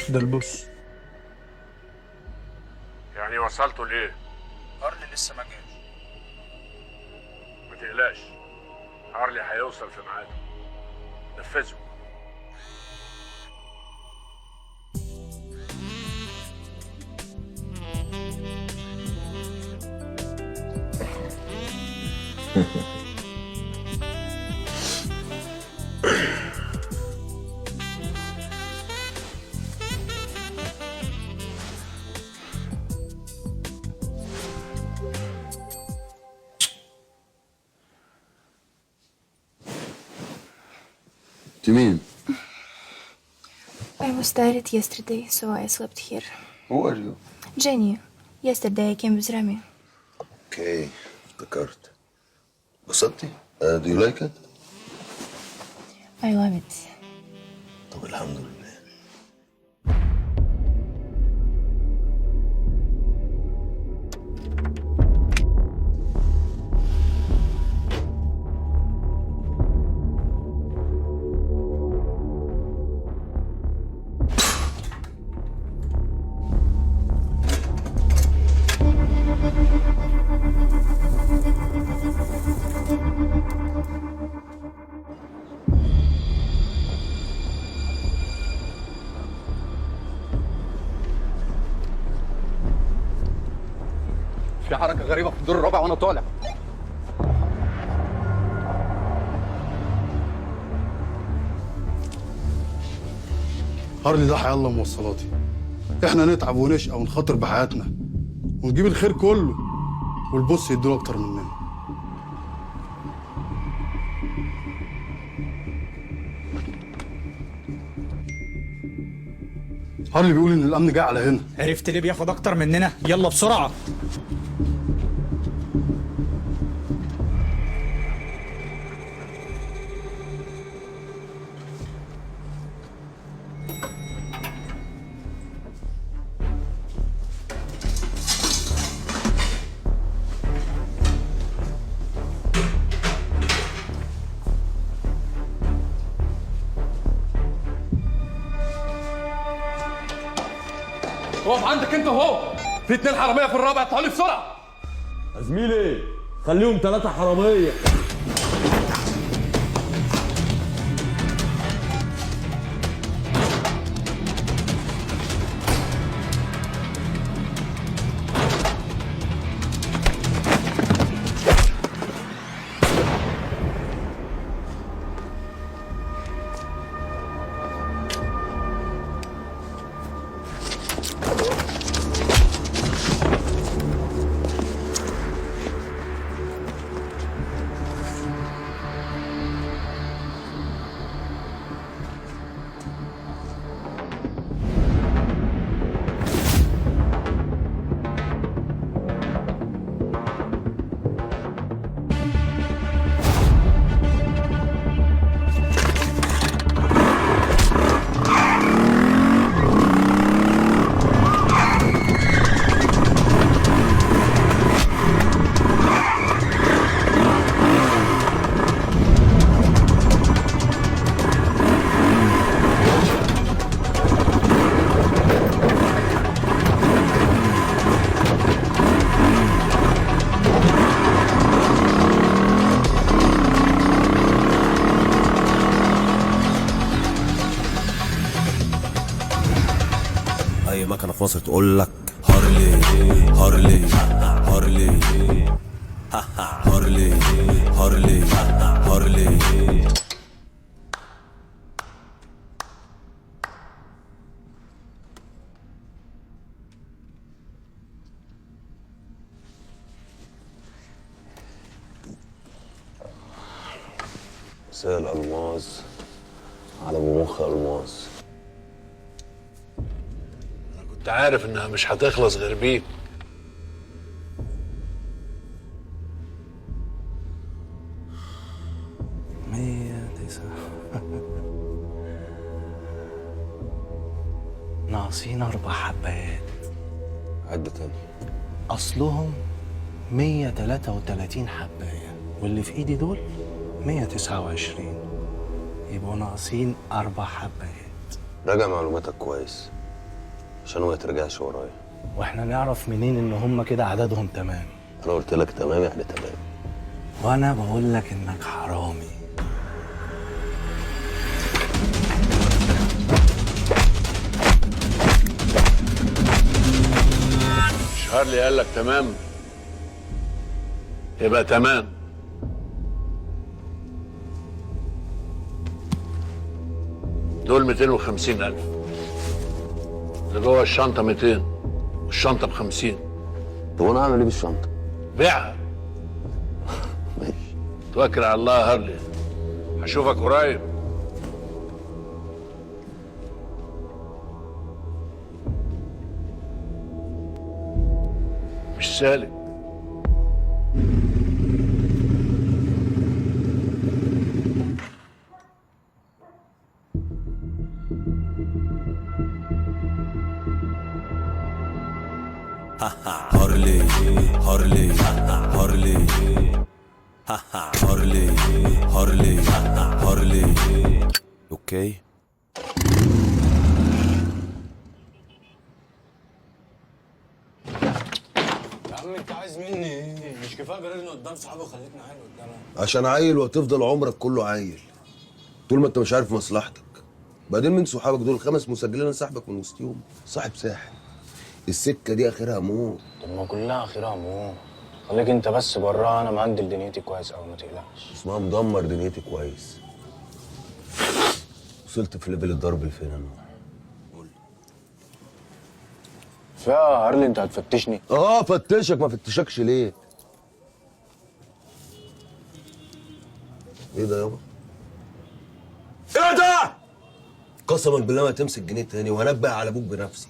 ده ال boss. يعني وصلتوا لايه؟ هارلي لسه ما جاش. ما تقلقش، هارلي هيوصل في ميعاده. نفذوا. انت مين؟ I was tired yesterday, so I slept here. Who are you? Jenny, yesterday I came with Rami. Okay, افتكرت. انبسطتي؟ Do you like it? I love it. طب الحمد لله. في حركة غريبة في الدور الرابع وأنا طالع. هارلي ده حيالله موصلاتي. احنا نتعب ونشقى ونخاطر بحياتنا ونجيب الخير كله، وال boss يدوله اكتر مننا. هارلي بيقول ان الامن جاي على هنا. عرفت ليه بياخد اكتر مننا؟ يلا بسرعة. اقف عندك أنت وهو، في 2 حرامية في الرابع، اطلعوا لي بسرعة. يا زميلي خليهم 3 حرامية. اي مكنه في مصر تقول لك هارلي هارلي هارلي هارلي هارلي هارلي. مساء الألماس على أبو مخ ألماس. كنت عارف انها مش هتخلص غير بيك. مية تسعة. ناقصين 4 حبايات. عد تاني. أصلهم 133 حباية، واللي في إيدي دول 129، يبقوا ناقصين 4 حبايات. راجع معلوماتك كويس. عشان ما ترجعش ورايا. واحنا نعرف منين ان هم كده عددهم تمام؟ انا قلت لك تمام يعني تمام. وانا بقول لك انك حرامي. مش هارلي قال لك تمام يبقى تمام. دول 250,000 اللي جوه الشنطة 200 والشنطة ب50. طب وانا اعمل ايه بالشنطة؟ بيعها. ماشي، توكل على الله يا هارلي، هشوفك قريب. مش سالك. هارلي هارلي هارلي هارلي هارلي هارلي. okay. يا عم انت عايز مني ايه؟ مش كفاية جرينا قدام صحابي وخليتني عيل قدامك؟ عشان عيل وهتفضل عمرك كله عيل طول ما انت مش عارف مصلحتك. بعدين من صحابك دول 5 مسجلين انا ساحبك من وسطيهم، صاحب ساحل. السكة دي اخرها موت. طب ما كلها اخرها موت، خليك انت بس براها، انا مهندل دنيتي كويس قوي ما تقلقش. اسمها مدمر دنيتي كويس. وصلت في level الضرب لفين يا نوح؟ قول لي. فيها هارلي انت هتفتشني؟ اه فتشك، ما فتشكش ليه؟ ايه ده يابا؟ ايه ده؟ قسما بالله ما تمسك جنيه تاني وهنبه على ابوك بنفسي.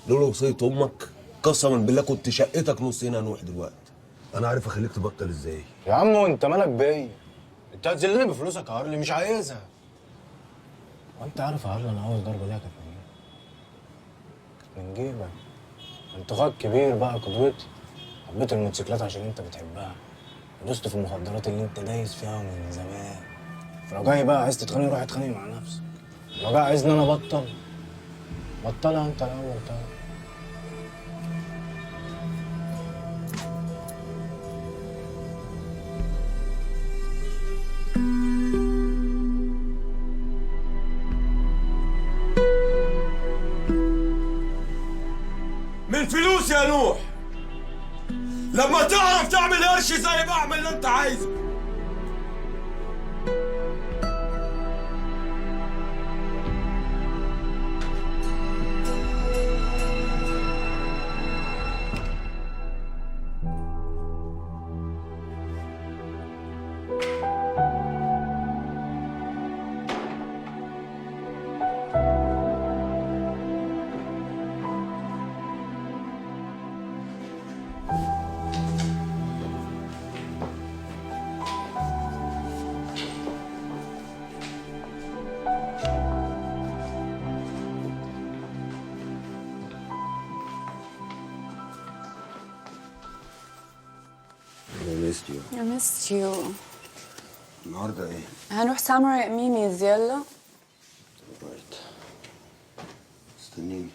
لولا وصية امك قسما بالله كنت شقتك نصين يا نوح دلوقتي. انا عارف اخليك تبطل ازاي. يا عم وانت مالك بيا؟ انت هتذلني بفلوسك يا هارلي، مش عايزها. وانت عارف يا هارلي انا اول ضربه ليها كانت منين؟ كانت من جيبك. انت اخوك كبير بقى قدوتي. حبيت الموتوسيكلات عشان انت بتحبها، ودوست في المخدرات اللي انت دايس فيها من زمان. فلو جاي بقى عايز تتخانق روح اتخانق مع نفسك. لو جاي عايزني انا ابطل، بطلها انت الاول. طيب من فلوس يا نوح، لما تعرف تعمل قرش زي ما اعمل اللي انت عايزه. I missed you. I missed you. النهارده ايه؟ هنروح ساموراي ميميز. يلا. right. استنيني.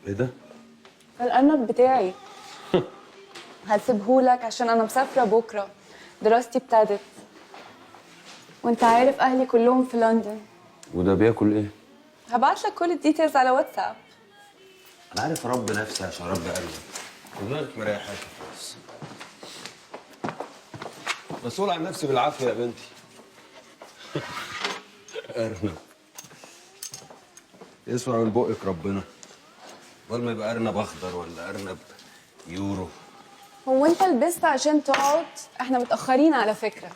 ايه ده؟ الأرنب بتاعي هسيبهولك عشان أنا مسافرة بكرة، دراستي ابتدت وانت عارف أهلي كلهم في لندن. وده بياكل ايه؟ هبعتلك كل ال details على واتساب. انا عارف اربي نفسي عشان اربي قلبي. دماغك مريحاك خالص. مسؤول عن نفسي بالعافية يا بنتي. أرنب يسمع من بقك ربنا. بدل ما يبقى أرنب أخضر ولا أرنب يورو. هو انت لبست عشان تقعد؟ احنا متأخرين على فكرة.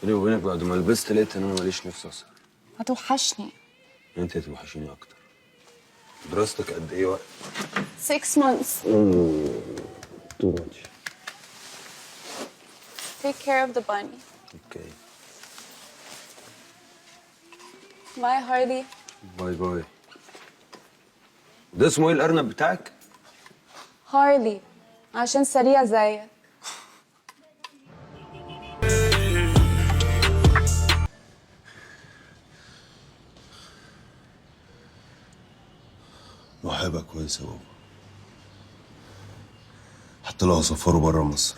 بيني وبينك بعد ما لبست لقيت ان انا ماليش نفس اصلا. هتوحشني. انت هتوحشيني اكتر. دراستك قد ايه وقت؟ 6 months. Too much. Take care of the bunny. okay. Bye هارلي. Bye bye. ده اسمه ايه الارنب بتاعك؟ هارلي عشان سريع زيك. محابة كويسة يا بابا، حتى لو هسفره بره مصر.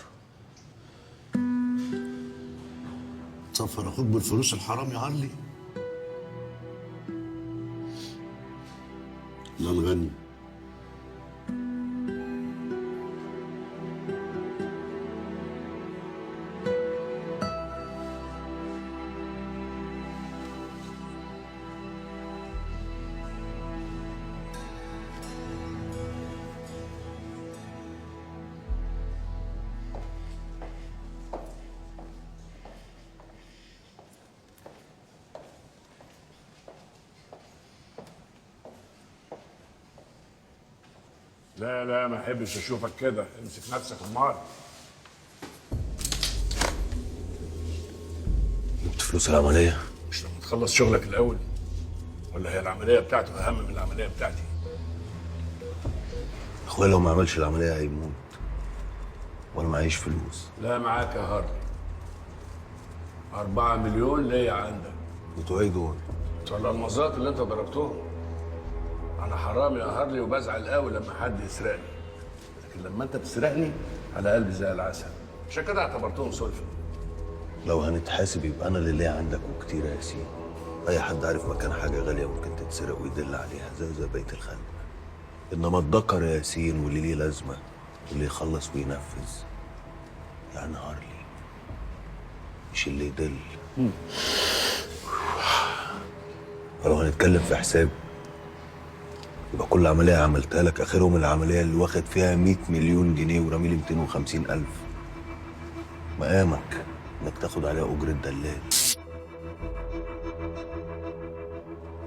تسفر اخوك بالفلوس الحرام يا هارلي؟ لا نغني. لا لا، ما احبش اشوفك كده، امسك نفسك امال. جبت فلوس العملية؟ مش لما تخلص شغلك الاول؟ ولا هي العملية بتاعته اهم من العملية بتاعتي؟ اخويا لو ما عملش العملية هيموت، وانا معيش فلوس. لا معاك يا هارلي، 4 مليون ليا عندك. بتوع ايه دول؟ بتوع الالمازات اللي انت ضربتهم. انا حرام يا هارلي وبزعل قوي لما حد يسرقني، لكن لما انت تسرقني على قلبي زي العسل، عشان كده اعتبرتهم سلفه. لو هنتحاسب يبقى انا اللي ليا عندك وكتير يا ياسين. اي حد عارف مكان حاجة غالية ممكن تتسرق ويدل عليها زي بقية الخلق. انما الذكر يا ياسين واللي ليه لازمه واللي يخلص وينفذ، يعني هارلي مش اللي يدل. ولو هنتكلم في حساب يبقى كل عملية عملتها لك آخرهم العملية اللي واخد فيها 100 مليون جنيه ورامي لي 250 ألف. مقامك إنك تاخد عليها أجرة دلال.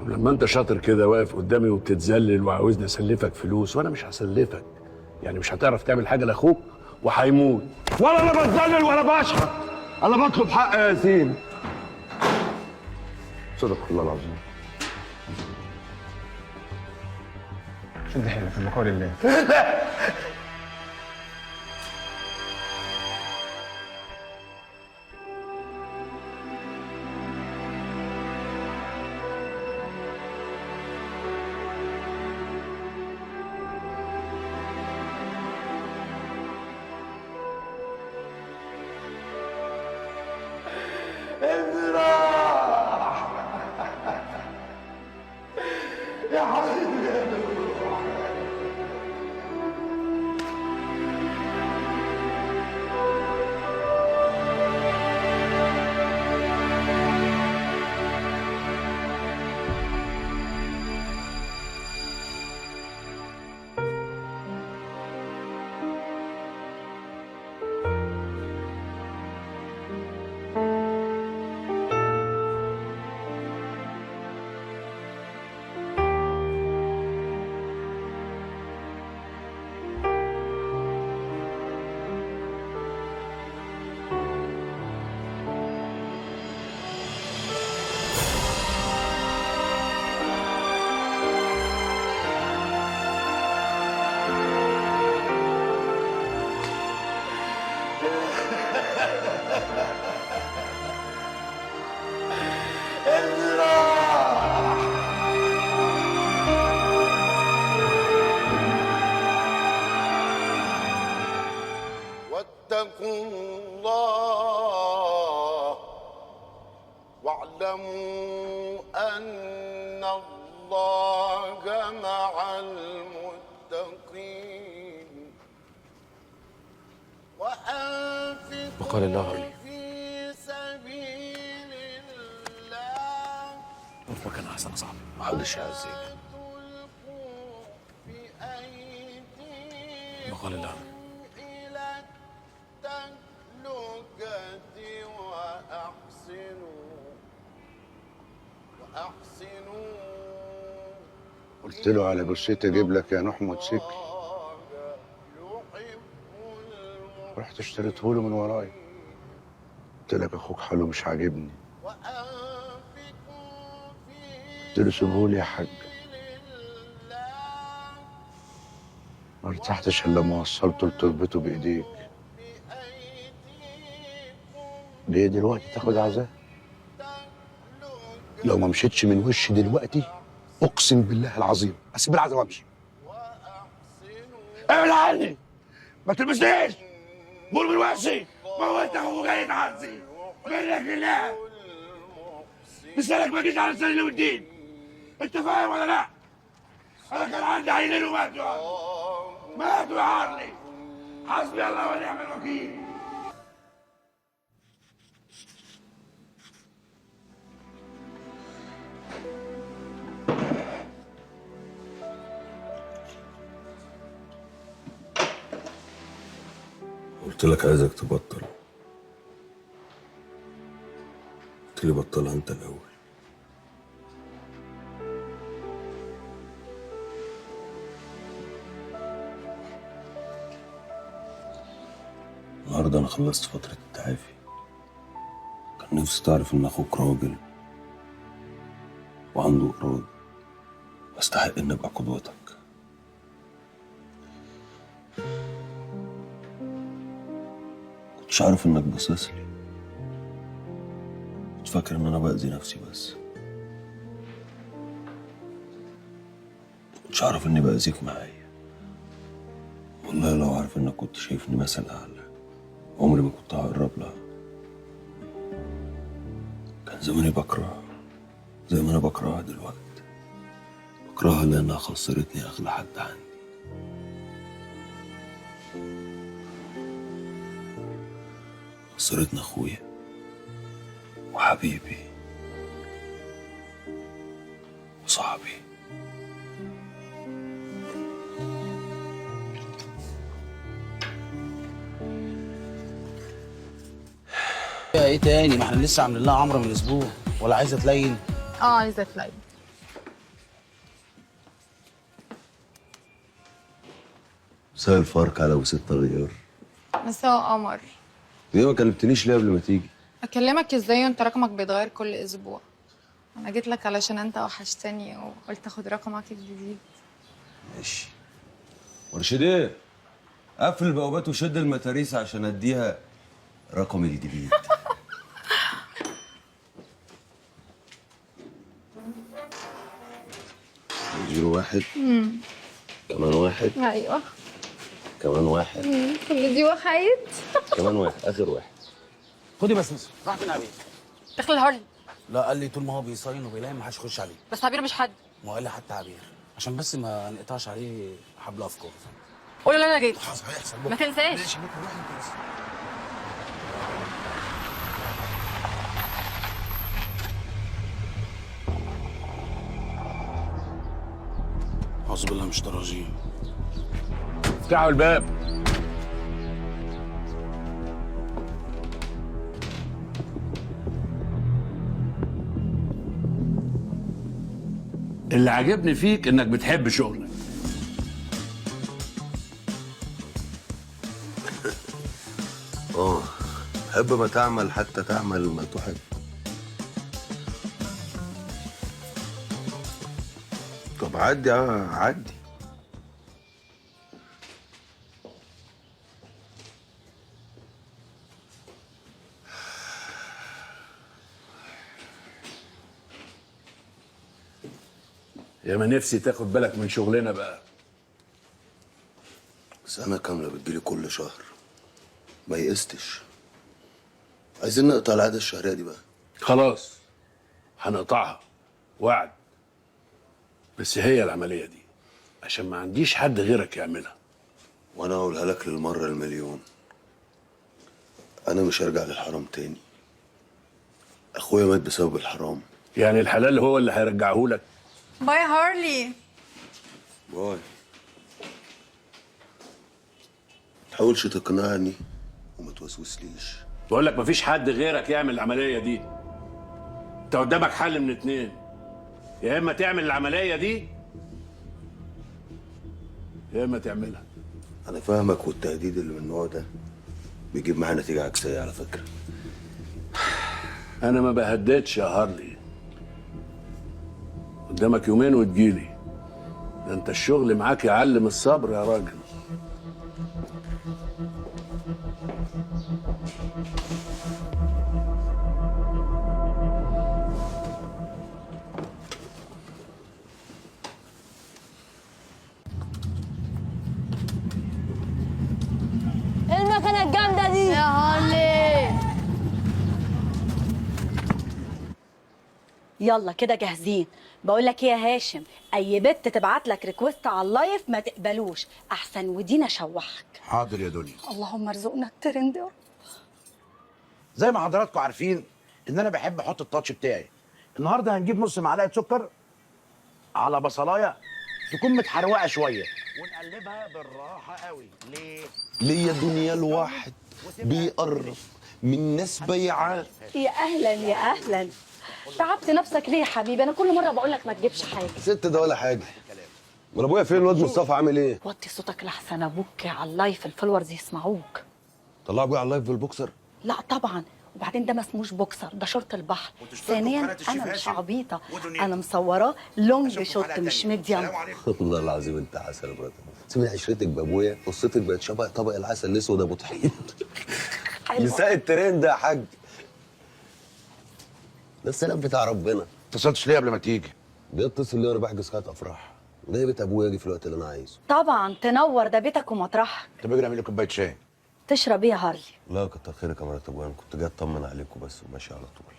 لما أنت شاطر كده واقف قدامي وبتتذلل وعاوزني أسلفك فلوس، وأنا مش هسلفك، يعني مش هتعرف تعمل حاجة لأخوك وهيموت. ولا أنا بتذلل ولا بشحت، أنا بطلب حق يا ياسين. صدق الله العظيم. شد حيلك في بقول الله. لا. ابني راح يا حبيبي يا نور. ابني راح. واتقوا الله واعلموا أن الله مع المتقين. وأنفقوا وقال الله هارلي في سبيل الله. قف مكان احسن يا صاحبي، محدش يعزيك. وقال الله إلى التهلكة وأحسنوا وأحسنوا. قلت له على جثتي اجيب لك يا نوح موتوسيكل، رحت اشتريته له من ورايا. قلت لك اخوك حاله مش عاجبني. قلت له سيبهولي يا حاج. ما ارتحتش الا لما وصلته لتربته بايديك. ليه دلوقتي تاخد عزاء؟ لو ما مشيتش من وشي دلوقتي اقسم بالله العظيم اسيب العزاء وامشي. ابعد عني، ما تلمسنيش، قول من وشي. موتك وجاي تعزي منك لله. لسانك ما جيش على لساني والدين. انت فاهم ولا لا؟ انا كان عندي عيلين وماتوا، ماتوا يا عرلي. حسبي الله ونعم الوكيل. قلت لك عايزك تبطل، قلت لي بطلها انت الاول. النهارده انا خلصت فترة التعافي. كان نفسي تعرف ان اخوك راجل وعنده إرادة واستحق ان ابقى قدوتك. كنتش عارف انك باصص لي، كنت فاكر ان انا باذي نفسي بس، كنتش عارف اني باذيك معايا. والله لو عارف انك كنت شايفني مثل اعلى عمري ما كنت هقرب لها. كان زماني بكرهها زي ما انا بكرهها دلوقتي. بكرهها لانها خسرتني اغلى حد عندي. خسرتنا اخويا وحبيبي وصاحبي. ايه تاني؟ ما احنا لسه عاملين لها عمره من اسبوع. ولا عايزه تلين؟ اه عايزه تلين. مساء الفرق على وست غيار. مساء قمر. ليه ما كلمتنيش ليه قبل ما تيجي؟ اكلمك ازاي وانت رقمك بيتغير كل اسبوع؟ انا جيت لك علشان انت وحشتني وقلت اخد رقمك الجديد. ماشي. مرشدي قفل البوابات وشد المتاريس عشان اديها رقمي الجديد. زيرو واحد كمان واحد. ايوه كمان واحد. كل دي وحيد. كمان واحد، اخر واحد. خدي بس نص. راح فين عبير؟ دخل الهارلي. لا قال لي طول ما هو بيصين وبيلاقي ما حدش يخش عليه. بس عبير مش حد. ما هو قال لي حتى عبير عشان بس ما نقطعش عليه حبل افكار. قول له انا جيت. خلاص هيحصل بكره. ما تنساش. ماشي بكره روح انت بس. اعوذ بالله من الشيطان الرجيم. افتحوا الباب. اللي عاجبني فيك انك بتحب شغلك. اه حب ما تعمل حتى تعمل ما تحب. طب عدي. عدي. يا ما نفسي تاخد بالك من شغلنا بقى. سنة كاملة بتجيلي كل شهر، ما يئستش. عايزين نقطع العادة الشهرية دي بقى. خلاص هنقطعها، وعد. بس هي العملية دي عشان ما عنديش حد غيرك يعملها. وانا هقولها لك للمرة المليون، انا مش هرجع للحرام تاني. اخويا مات بسبب الحرام. يعني الحلال هو اللي هيرجعه لك؟ bye هارلي. bye. تحاولش تقنعني وما توسوسليش. بقول لك مفيش حد غيرك يعمل العملية دي. انت قدامك حل من اتنين، يا اما تعمل العملية دي يا اما تعملها. انا فاهمك، والتهديد اللي من النوع ده بيجيب معاه نتيجة عكسية على فكرة. انا ما بهددش يا هارلي. قدامك يومين وتجيلي. ده انت الشغل معاك يعلم الصبر يا راجل. المكنة الجامدة دي يا هارلي. يلا كده جاهزين. بقول لك ايه يا هاشم، اي بت تبعت لك request على ال live ما تقبلوش، احسن ودينا شوحك. حاضر يا دنيا. اللهم ارزقنا الترند يا رب. زي ما حضراتكم عارفين ان انا بحب احط ال touch بتاعي. النهارده هنجيب نص معلقه سكر على بصلايه تكون متحروقه شوية ونقلبها بالراحة قوي. ليه؟ ليه يا دنيا الواحد بيقرب من ناس بيعان؟ يا اهلا يا اهلا. تعبت نفسك ليه يا حبيبي؟ انا كل مرة بقول لك ما تجيبش حاجة. ست ده ولا حاجة. امال ابويا فين؟ الواد مصطفى عامل ايه؟ وطي صوتك لحسن ابوك على ال live ال followers يسمعوك. طلع ابويا على ال live بالبوكسر؟ لا طبعا، وبعدين ده ما اسموش بوكسر، ده شورت البحر. ثانيا انا مش عبيطه، انا مصوراه long shot مش medium. والله العظيم انت عسل يا مراتي. سيب عشرتك بابويا، قصتك بقت شبه طبق العسل الاسود ابو طحين. مساء الترند يا حاج. ده السلام بتاع ربنا. اتصلتش ليه قبل ما تيجي؟ بيتصل ليه وانا بحجز قاعة افراح؟ ده بيت ابويا يجي في الوقت اللي انا عايزه. طبعا تنور، ده بيتك ومطرحك. طب اجري اعمل لي كوباية شاي. تشرب ايه يا هارلي؟ لا كتر خيرك يا مرات ابويا، انا كنت جاي اطمن عليكم بس وماشي على طول.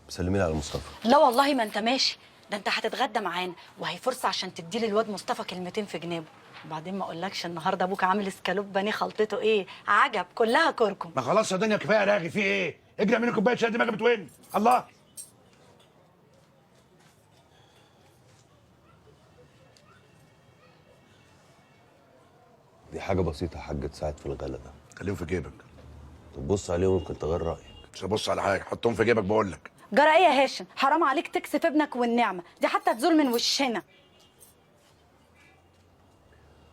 مسلمين على مصطفى. لا والله ما انت ماشي، ده انت هتتغدى معانا، وهي فرصة عشان تدي للواد مصطفى كلمتين في جنابه. وبعدين ما اقولكش النهارده ابوك عامل اسكالوب بانيه خلطته ايه؟ عجب، كلها كركم. ما خلاص يا دنيا كفاية رغي، في ايه؟ اجري اعمل لي كوباية شاي، دماغي بتوين. الله. دي حاجة بسيطة يا حاج تساعد في الغلا ده. خليهم في جيبك. طب بص عليهم ممكن تغير رايك. مش هبص على حاجة، حطهم في جيبك بقول لك. جرى ايه يا هاشم؟ حرام عليك تكسف ابنك والنعمة دي حتى تزول من وشنا.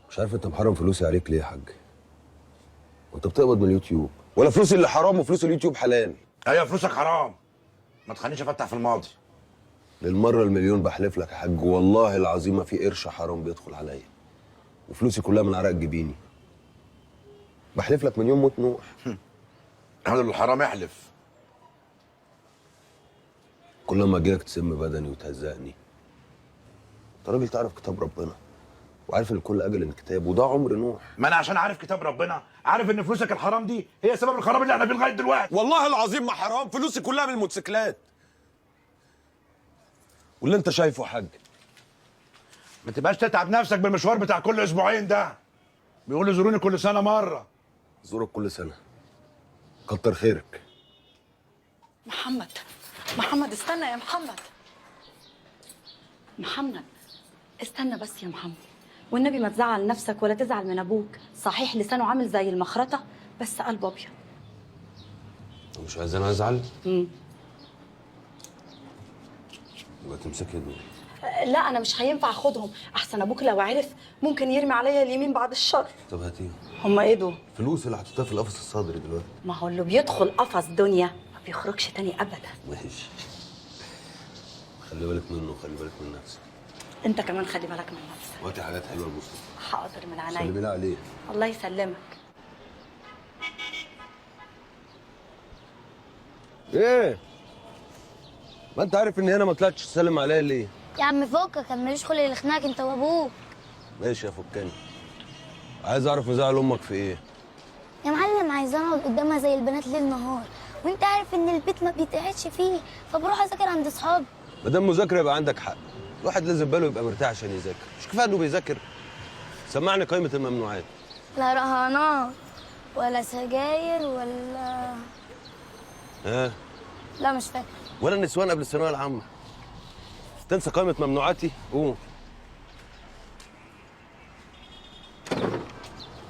مش عارف انت محرم فلوسي عليك ليه يا حاج؟ وانت بتقبض من اليوتيوب، ولا فلوسي اللي حرام وفلوس اليوتيوب حلال؟ ايوه فلوسك حرام، ما تخلينيش افتح في الماضي. للمرة المليون بحلف لك يا حاج، والله العظيم ما في قرش حرام بيدخل عليا، وفلوسي كلها من عرق جبيني. بحلف لك من يوم موت نوح. الحمد لله الحرام احلف. كل ما اجيلك تسم بدني وتهزقني. انت راجل تعرف كتاب ربنا، وعارف ان كل اجل كتاب، وده عمر نوح. ما انا عشان عارف كتاب ربنا، عارف ان فلوسك الحرام دي هي سبب الخراب اللي احنا فيه لغاية دلوقتي. والله العظيم ما حرام، فلوسي كلها من الموتوسيكلات. واللي انت شايفه يا حاج. ما تبقاش تتعب نفسك بالمشوار بتاع كل اسبوعين ده. بيقولوا زوروني كل سنة مرة. زورك كل سنة. كتر خيرك. محمد، محمد استنى يا محمد. محمد استنى بس يا محمد، والنبي ما تزعل نفسك ولا تزعل من ابوك. صحيح لسانه عامل زي المخرطه بس قلبه ابيض. مش عايز انا ازعل؟ يبقى تمسكي دول. لا انا مش هينفع اخدهم، احسن ابوك لو عرف ممكن يرمي عليا اليمين بعد الشر. طب هاتيهم. هما ايه دول؟ فلوس اللي حطيتها في القفص الصدري دلوقتي. ما هو اللي بيدخل قفص دنيا ما بيخرجش تاني ابدا. ماشي. خلي بالك منه وخلي بالك من نفسك. انت كمان خلي بالك من نفسك. وهاتي حاجات حلوة لمصطفى. حاضر من عينيا. سلمي لي عليه. الله يسلمك. ايه؟ ما انت عارف ان هنا ما طلعتش تسلم عليا ليه؟ يا عم فكك، انا ماليش خلق لخناقك انت وابوك. ماشي يا فكاني. عايز اعرف مزعل امك في ايه؟ يا معلم عايزاني اقعد قدامها زي البنات ليل نهار، وانت عارف ان البيت ما بيتقعدش فيه، فبروح اذاكر عند اصحابي. ما دام مذاكرة يبقى عندك حق. الواحد لازم باله يبقى مرتاح عشان يذاكر، مش كفاية انه بيذاكر؟ سمعني قائمة الممنوعات. لا رهانات ولا سجاير ولا ها؟ لا مش فاكر. ولا النسوان قبل الثانوية العامة. تنسى قائمة ممنوعاتي؟ قوم.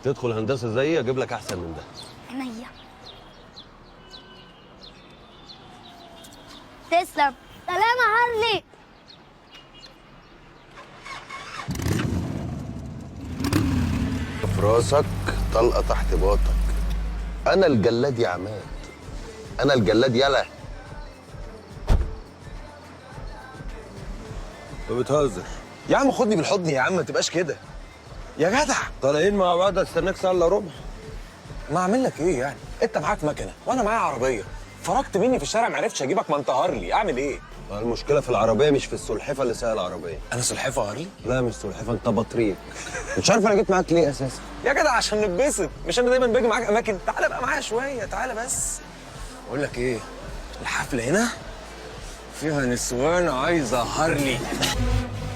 تدخل هندسة زيي اجيب لك احسن من ده. عينيا. تسلم. سلام يا هارلي. في راسك طلقه تحت باطك. انا الجلاد يا عماد، انا الجلاد. يلا انت بتهزر يا عم خدني بالحضن يا عم، ما تبقاش كده يا جدع. طالعين مع بعض، استناك ساعة الا ربع. ما اعمل لك ايه يعني؟ انت معاك مكنه وانا معايا عربية، فرجت مني في الشارع ما عرفتش اجيبك، ما انت هارلي، اعمل ايه؟ المشكلة في العربية مش في السلحفه اللي سايقه العربية. انا سلحفه هارلي؟ لا مش سلحفه، انت بطريق. مش عارف انا جيت معاك ليه اساسا. يا جدع عشان نتبسط، مش انا دايما باجي معاك اماكن؟ تعالى بقى معايا شوية، تعالى بس. اقول لك ايه، الحفلة هنا فيها نسوان عايزه هارلي.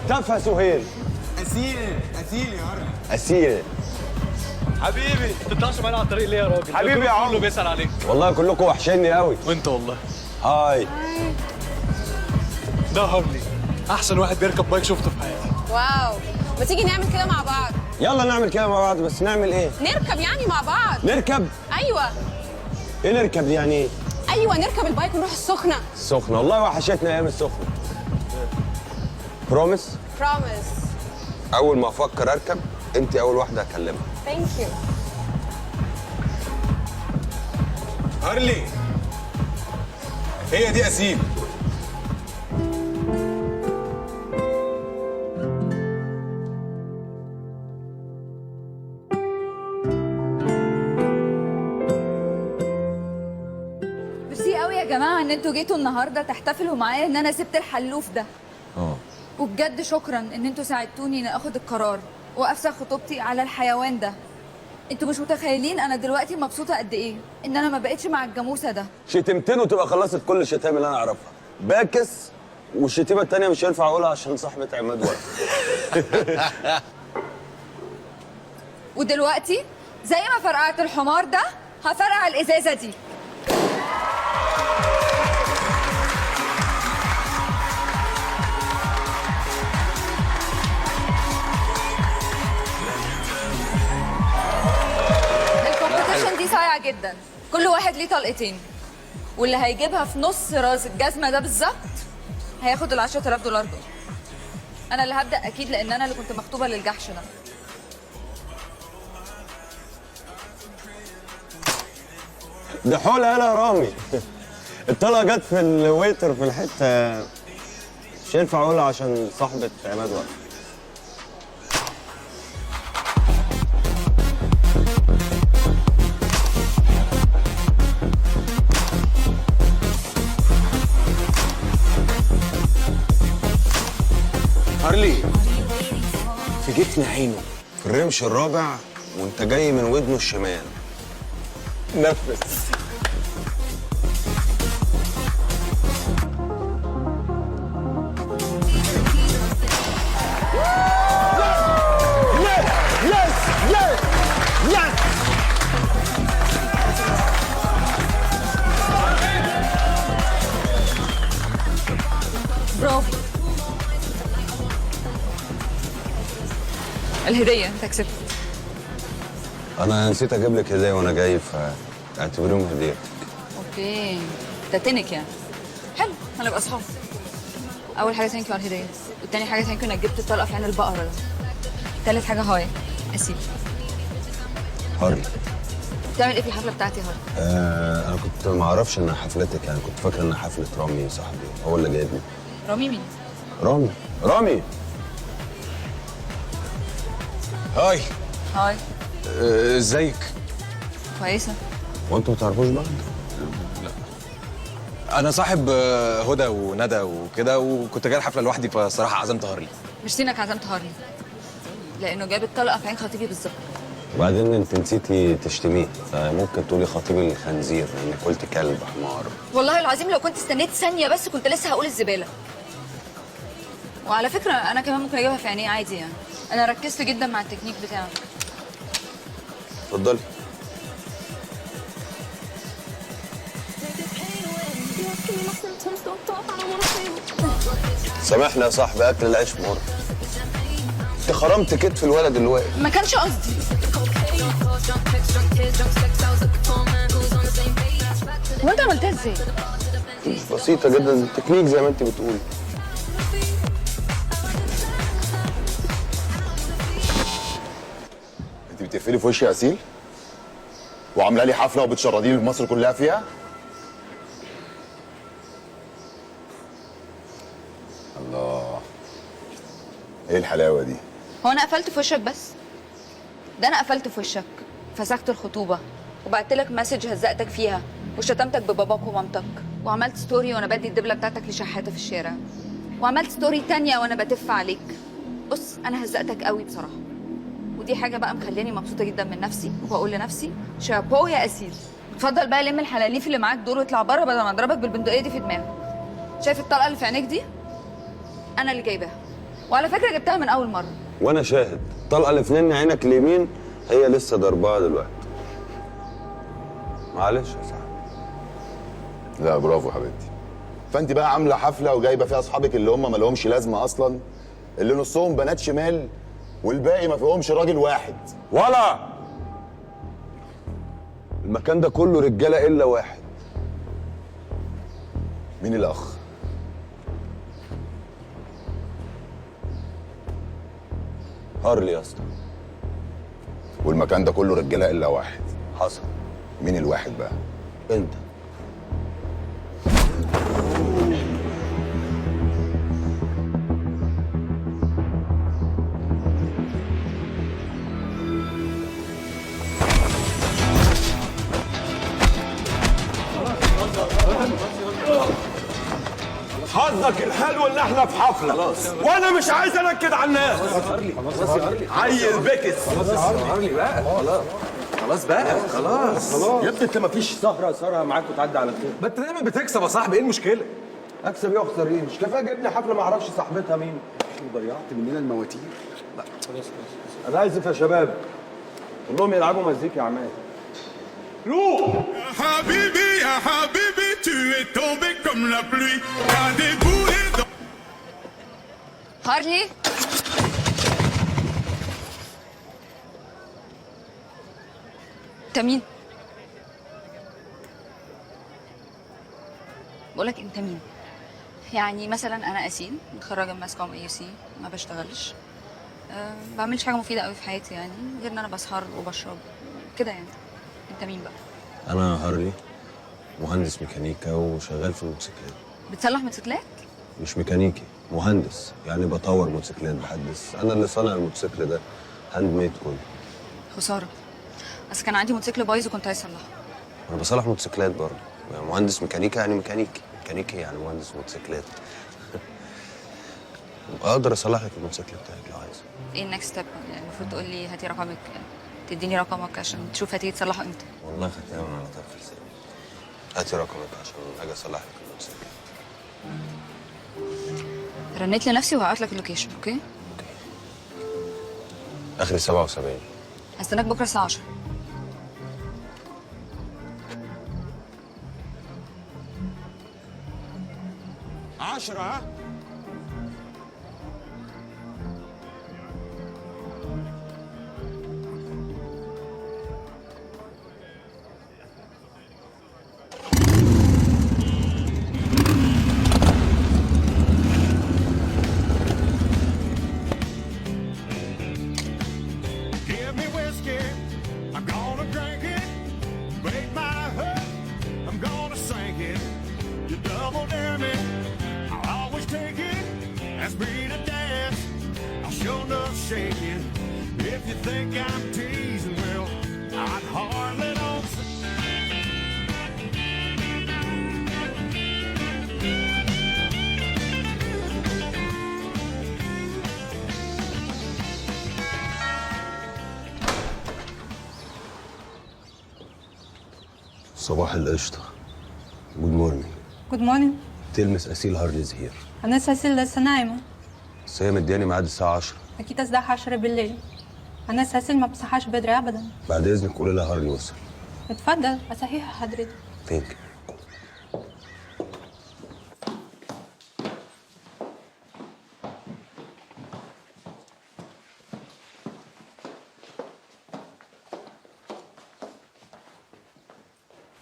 تفه سهيل. اسيل، اسيل يا هارلي، اسيل حبيبي. ما تطلعش معانا على الطريق ليه يا راجل؟ حبيبي يا عمر كله بيسأل عليك. والله كلكم وحشيني قوي. وانت والله. hi. ده هارلي، احسن واحد بيركب bike شفته في حياتي. wow، ما تيجي نعمل كده مع بعض؟ يلا نعمل كده مع بعض، بس نعمل ايه؟ نركب يعني مع بعض. نركب؟ ايوه. ايه نركب دي يعني ايه؟ ايوه نركب ال bike ونروح السخنة. السخنة، والله وحشتنا ايام السخنة. promise؟ promise. اول ما افكر اركب انت اول واحدة هكلمها. thank you. هارلي، هي دي اسيل. ميرسي قوي يا جماعة ان انتوا جيتوا النهارده تحتفلوا معايا ان انا سبت الحلوف ده. وبجد شكرا ان انتوا ساعدتوني ان اخد القرار وافسخ خطوبتي على الحيوان ده. انتوا مش متخيلين انا دلوقتي مبسوطة قد ايه ان انا ما بقتش مع الجاموسة ده. شتمتين وتبقى خلصت كل الشتايم اللي انا اعرفها. باكس، والشتيمه التانية مش هينفع اقولها عشان صاحبه عماد ورق. ودلوقتي زي ما فرقعت الحمار ده هفرقع الازازه دي. ال competition دي صايعه جدا، كل واحد ليه طلقتين، واللي هيجيبها في نص راس الجزمة ده بالظبط هياخد ال 10000 دولار دول. انا اللي هبدا اكيد لان انا اللي كنت مخطوبه للجحش ده. ده حول يا رامي. الطلقة جت في ال waiter في الحتة، مش هينفع اقولها عشان صاحبه عماد ورق. هارلي، في جفن عينه، في الرمش الرابع وانت جاي من ودنه الشمال. نفس. yes yes yes. برافو، الهدية انت كسبت. انا نسيت اجيب لك هديه وانا جاي، فاعتبريهم هديه. okay، ده تنك يعني. حلو، هنبقى اصحاب. اول حاجة thank you على الهدية، والتاني حاجة thank you انك جبت الطلقة في عين البقرة ده. تالت حاجة hi اسيل. هارلي، بتعمل ايه في الحفلة بتاعتي يا هارلي؟ انا كنت ما اعرفش انها حفلتك يعني، كنت فاكر انها حفلة رامي صاحبي، هو اللي جايبني. رامي مين؟ رامي، رامي. hi. hi. ازيك؟ كويسة. وانتوا ما تعرفوش بعض؟ لا، انا صاحب هدى وندى وكده، وكنت جاي الحفلة لوحدي، فصراحة عزمت هارلي. مش انك عزمت هارلي لانه جاب الطلقة في عين خطيبي بالظبط. وبعدين انت نسيتي تشتميه، فممكن تقولي خطيبي الخنزير لانك قلت كلب حمار. والله العظيم لو كنت استنيت ثانية بس كنت لسه هقول الزبالة. وعلى فكرة انا كمان ممكن اجيبها في عينيه عادي يعني، انا ركزت جدا مع التكنيك بتاعه. اتفضلي. سامحنا يا صاحبي، اكل العيش مر. انت خرمت كتف الولد اللي واقف. ما كانش قصدي. وانت عملتها ازاي؟ بسيطة جدا، التكنيك زي ما انت بتقولي. انت بتقفلي في وشي يا اسيل؟ وعامله لي حفلة وبتشرديني في مصر كلها فيها؟ الله، ايه الحلاوة دي؟ هو انا قفلت في وشك؟ بس ده انا قفلت في وشك، فسخت الخطوبة وبعت لك message هزقتك فيها وشتمتك بباباك ومامتك، وعملت story وانا بدي الدبله بتاعتك لشحاته في الشارع، وعملت story تانية وانا بتف عليك. بص انا هزقتك قوي بصراحة، ودي حاجة بقى مخلياني مبسوطة جدا من نفسي، وبقول لنفسي شابو يا اسيل. اتفضل بقى لم الحلاليف اللي معاك دول واطلع بره بدل ما اضربك بالبندقيه دي في دماغك. شايف الطلقة اللي في عينيك دي؟ انا اللي جايباها، وعلى فكرة جبتها من اول مرة. وانا شاهد، الطلقة اللي في نن عينك اليمين هي لسه ضربها دلوقتي. معلش يا صاحبي. لا برافو حبيبتي. فانت بقى عامله حفلة وجايبه فيها اصحابك اللي هم ما لهمش لازمه اصلا، اللي نصهم بنات شمال والباقي ما فيهمش راجل واحد. ولا المكان ده كله رجاله الا واحد. مين الاخ؟ هارلي يا اسطى. والمكان ده كله رجاله الا واحد. حصل. مين الواحد بقى؟ انت. حظك الحلو ان احنا في حفلة خلاص، وانا مش عايز انكد على الناس. عيل بكس. خلاص يا هارلي بقى، خلاص خلاص بقى، خلاص يا ابني. انت مفيش سهره سهره معاك وتعدي على خير. ما انت دايما بتكسب يا صاحبي، ايه المشكلة؟ اكسب ايه واخسر ايه؟ مش كفاية جايبني حفلة ما اعرفش صاحبتها مين؟ ضيعت مننا المواتير. لا خلاص خلاص، انا عايز يا شباب قول لهم يلعبوا مزيكا يا عماد. روح حبيبي يا حبيبي tu es tombé comme la pluie, t'as déboulé dans... هارلي انت مين؟ بقولك انت مين؟ يعني مثلا انا اسيل، متخرجة من mass comm AUC، ما بشتغلش، ما بعملش حاجة مفيدة قوي في حياتي يعني، غير ان انا بسهر وبشرب كده يعني. انت مين بقى؟ انا هارلي، مهندس ميكانيكا وشغال في الموتوسيكلات. بتصلح موتوسيكلات؟ مش ميكانيكي، مهندس، يعني بطور موتوسيكلات، بحدث. انا اللي صانع الموتوسيكل ده، handmade كله. خسارة، بس كان عندي موتوسيكل بايظ وكنت عايز اصلحه. انا بصلح موتوسيكلات برضه، يعني مهندس ميكانيكا يعني ميكانيكي، ميكانيكي يعني مهندس موتوسيكلات. اقدر اصلح لك الموتوسيكل بتاعك لو عايز. ايه ال next step؟ يعني المفروض تقول لي هاتي رقمك، تديني رقمك عشان تشوف هتيجي تصلحه امتى. والله خدتها من على طرف لساني. هاتي رقمك عشان اجي اصلح لك الموتوسيكل. رنيت لنفسي وهبعت لك ال location. okay؟ اخري 77. هستناك بكره الساعة 10. 10 Give me whiskey, I'm gonna drink it. Break my hook, I'm gonna sink it. You double dare me, I'll always take it. Ask me to dance, I'll show enough shake it. If you think I'm teasing, well, I'd hardly don't. صباح القشطة. Good morning. Good morning. Tell Miss أسيل Harley is here. أنا أسيل لسه نايمة. بس هي مدياني ميعاد الساعة 10. أكيد الساعة 10 بالليل. أنا أسيل ما بصحاش بدري أبدا. بعد إذنك قولي لها هارلي وصل. اتفضل، أصحيها حضرتك. Thank you.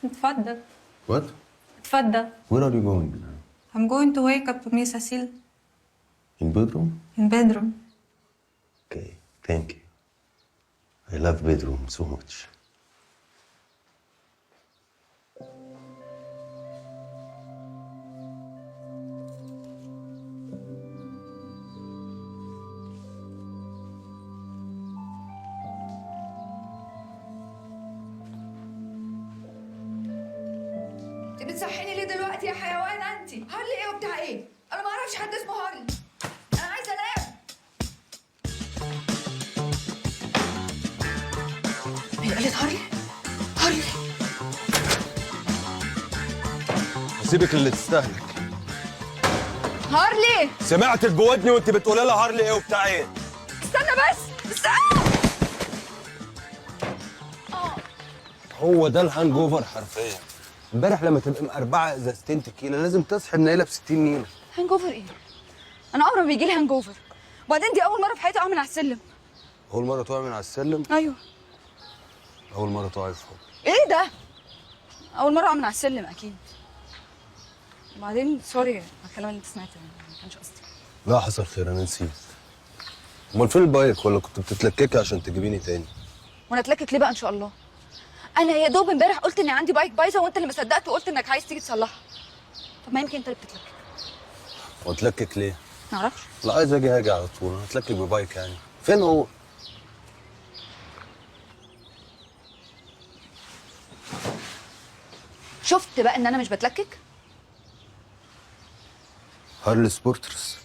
اتفضل. What? اتفضل. Where are you going now? I'm going to wake up Miss Asil In bedroom? in bedroom. Okay, thank you. I love bedroom so much. بتصحيني ليه دلوقتي يا حيوان انت؟ هارلي ايه وبتاع ايه؟ انا ما اعرفش حد اسمه هارلي. انا عايزه انام. هي قالت هارلي؟ هارلي. هسيبك اللي تستاهلك. هارلي. سمعتك بودني وانت بتقولي لها هارلي ايه وبتاع ايه؟ استنى بس، استنى. هو ده ال hangover حرفيا. امبارح لما تبقى مقربعه ازازتين تكيله لازم تصحي منيله ب 60 نيله. hangover ايه؟ انا عمري ما بيجي لي hangover. وبعدين دي اول مرة في حياتي اقع من على السلم. اول مرة تقع من على السلم؟ ايوه. اول مرة تقعي في حب. ايه ده؟ اول مرة اقع من على السلم اكيد. وبعدين sorry على الكلام اللي انت سمعته، ما كانش قصدي. لا حصل خير، انا نسيت. امال فين ال bike ولا كنت بتتلككي عشان تجيبيني تاني؟ وانا اتلكك ليه بقى ان شاء الله؟ انا يا دوب امبارح قلت ان عندي bike بايظة وانت اللي ما صدقت وقلت انك عايز تيجي تصلحها. طب ما يمكن انت اللي بتتلكك. واتلكك ليه؟ ما اعرفش. لا عايز اجي هاجي على طول، انا هتلكك ب bike يعني. فين هو؟ شفت بقى ان انا مش بتلكك؟ هارلي سبورترز.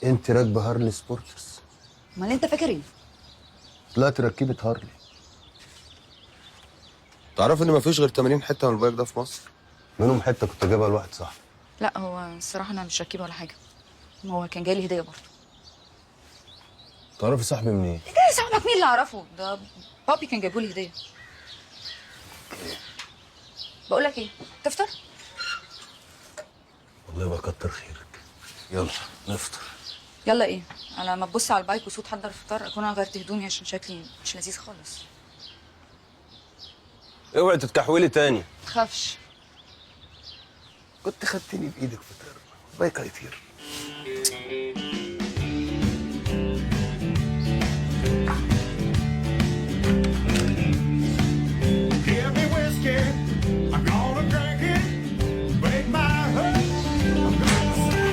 انت راكبه هارلي سبورترز؟ امال انت فاكر ايه؟ طلعت ركيبه هارلي. تعرف ان مفيش غير 80 حتة من ال bike ده في مصر؟ منهم حتة كنت جايبها لواحد صاحبي. لا هو الصراحة انا مش ركيبه ولا حاجة، هو كان جاي لي هديه برضه. تعرفي صاحبي منين؟ ايه ده صاحبك مين اللي اعرفه؟ ده بابي كان جايبه لي هديه. بقول لك ايه، تفطر؟ والله يبقى كتر خيرك. يلا نفطر. يلا ايه؟ على ما تبص على ال bike وصوت حضر الفطار اكون انا غيرت هدومي عشان شكلي مش لذيذ خالص. اوعي تتكحولي تاني. ما تخافش. كنت خدتني بايدك فطار، bike هيطير. Give me whiskey, I'm gonna drink it, break my heart, I'm gonna sing.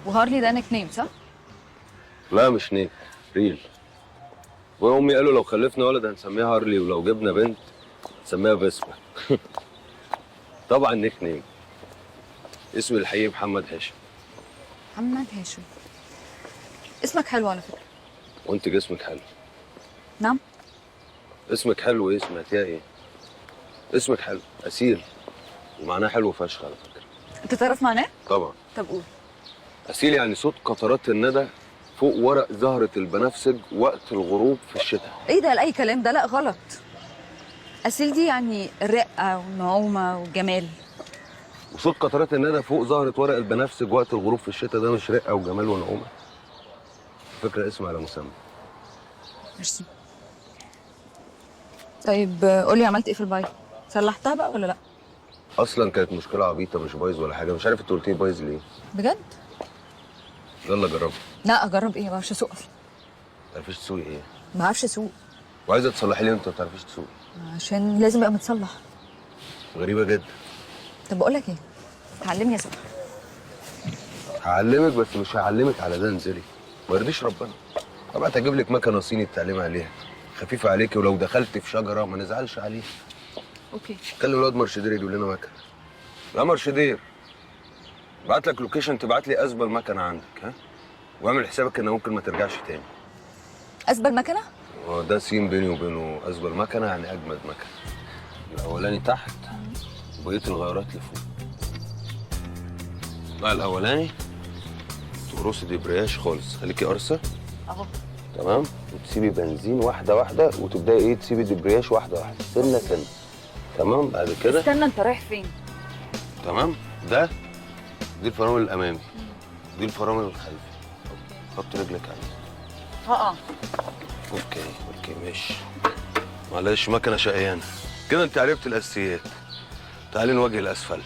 وهارلي ده nickname صح؟ لا مش nick، real. وامي قالوا لو خلفنا ولد هنسميها هارلي، ولو جبنا بنت هنسميها فيسبا. طبعا nickname. اسمي الحقيقي محمد هاشم. محمد هاشم. اسمك حلو على فكرة. وانت جسمك حلو. نعم؟ اسمك حلو. ايه سمعتيها ايه؟ اسمك حلو، اسيل، ومعناه حلو فشخ على فكرة. انت تعرف معناه؟ طبعا. طب قول. اسيل يعني صوت قطرات الندى فوق ورق زهرة البنفسج وقت الغروب في الشتاء. ايه ده؟ لاي كلام ده، لا غلط. اسيل دي يعني الرقة والنعومة والجمال. وصوت قطرات الندى فوق زهرة ورق البنفسج وقت الغروب في الشتاء ده مش رقة وجمال ونعومة؟ فكرة اسم على مسمى. ميرسي. طيب قولي عملت ايه في ال bike؟ صلحتها بقى ولا لا؟ اصلا كانت مشكلة عبيطة، مش بايظ ولا حاجة. مش عارف انت قلت لي بايظ ليه؟ بجد؟ يلا جربي. لا اجرب ايه؟ ما بعرفش اسوق اصلا. ما تعرفيش تسوقي ايه؟ ما بعرفش اسوق. وعايزه تصلحي ليه وانت ما بتعرفيش تسوقي؟ عشان لازم ابقى متصلح. غريبة جدا. طب بقول لك ايه؟ تعلمني اسوق. هعلمك بس مش هعلمك على ده. انزلي، ما يرضيش ربنا. طبعا اجيب لك مكنه صيني تتعلمي عليها، خفيفة عليكي، ولو دخلت في شجرة ما نزعلش عليها. okay. كلم الواد مرشدير يجيب لنا مكنه. لا مرشدير، بعت لك location، تبعت لي ازبل مكنه عندك. ها؟ واعمل حسابك ان ممكن ما ترجعش تاني. ازبل مكنه؟ ده سين بيني وبينه. ازبل مكنه يعني اجمد مكنه. الاولاني تحت وبقية الغيارات لفوق. لا الاولاني تقرصي دبرياش خالص، خليكي قرصة اهو. تمام، وتسيبي بنزين واحدة واحدة، وتبداي ايه، تسيبي دبرياش واحدة واحدة، سنة سنة. تمام؟ بعد كده استنى، انت رايح فين؟ تمام؟ ده دي الفرامل الامامي، دي الفرامل الخلفي. حط رجلك عليه. اه okay okay ماشي. معلش مكنه شقيانه كده. انت عرفت الاساسيات. تعالي نواجه الاسفلت.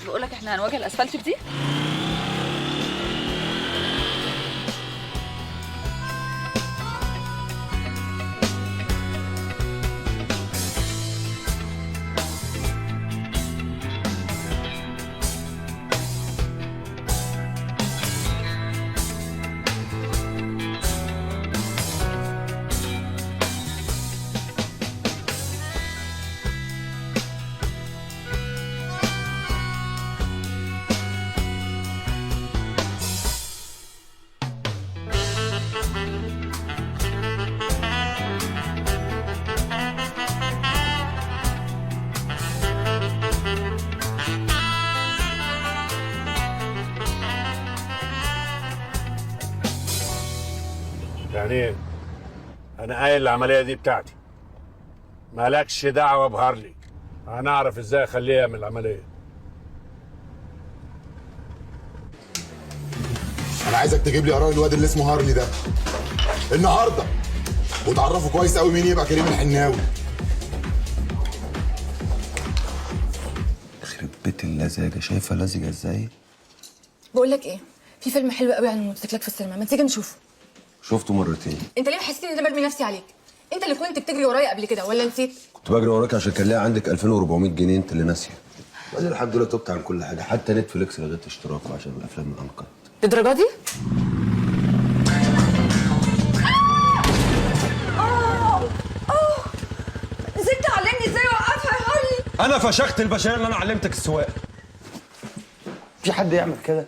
بقول لك احنا هنواجه الاسفلت بدي؟ يعني ايه؟ انا قايل العملية دي بتاعتي، مالكش دعوه بهارلي، انا اعرف ازاي اخليه يعمل العملية. انا عايزك تجيب لي قرار الواد اللي اسمه هارلي ده النهارده، وتعرفه كويس قوي مين يبقى كريم الحناوي. يخرب بيت اللزاجه، شايفه لزجه ازاي؟ بقول لك ايه، في فيلم حلو قوي عن الموتوسيكلات في السينما، ما تيجي نشوفه؟ شفته مرتين. انت ليه حسيت ان انا برمي نفسي عليك؟ انت اللي كنت بتجري ورايا قبل كده ولا نسيت؟ كنت بجري وراك عشان كان ليا عندك 2400 جنيه انت اللي ناسيه. بعدين الحمد لله تبت عن كل حاجة، حتى نتفليكس لغيت اشتراكه عشان الافلام ال uncut. للدرجة دي؟ نسيت تعلمني ازاي اوقفها يا هارلي. انا فشخت البشرية اللي انا علمتك السواقة. في حد يعمل كده؟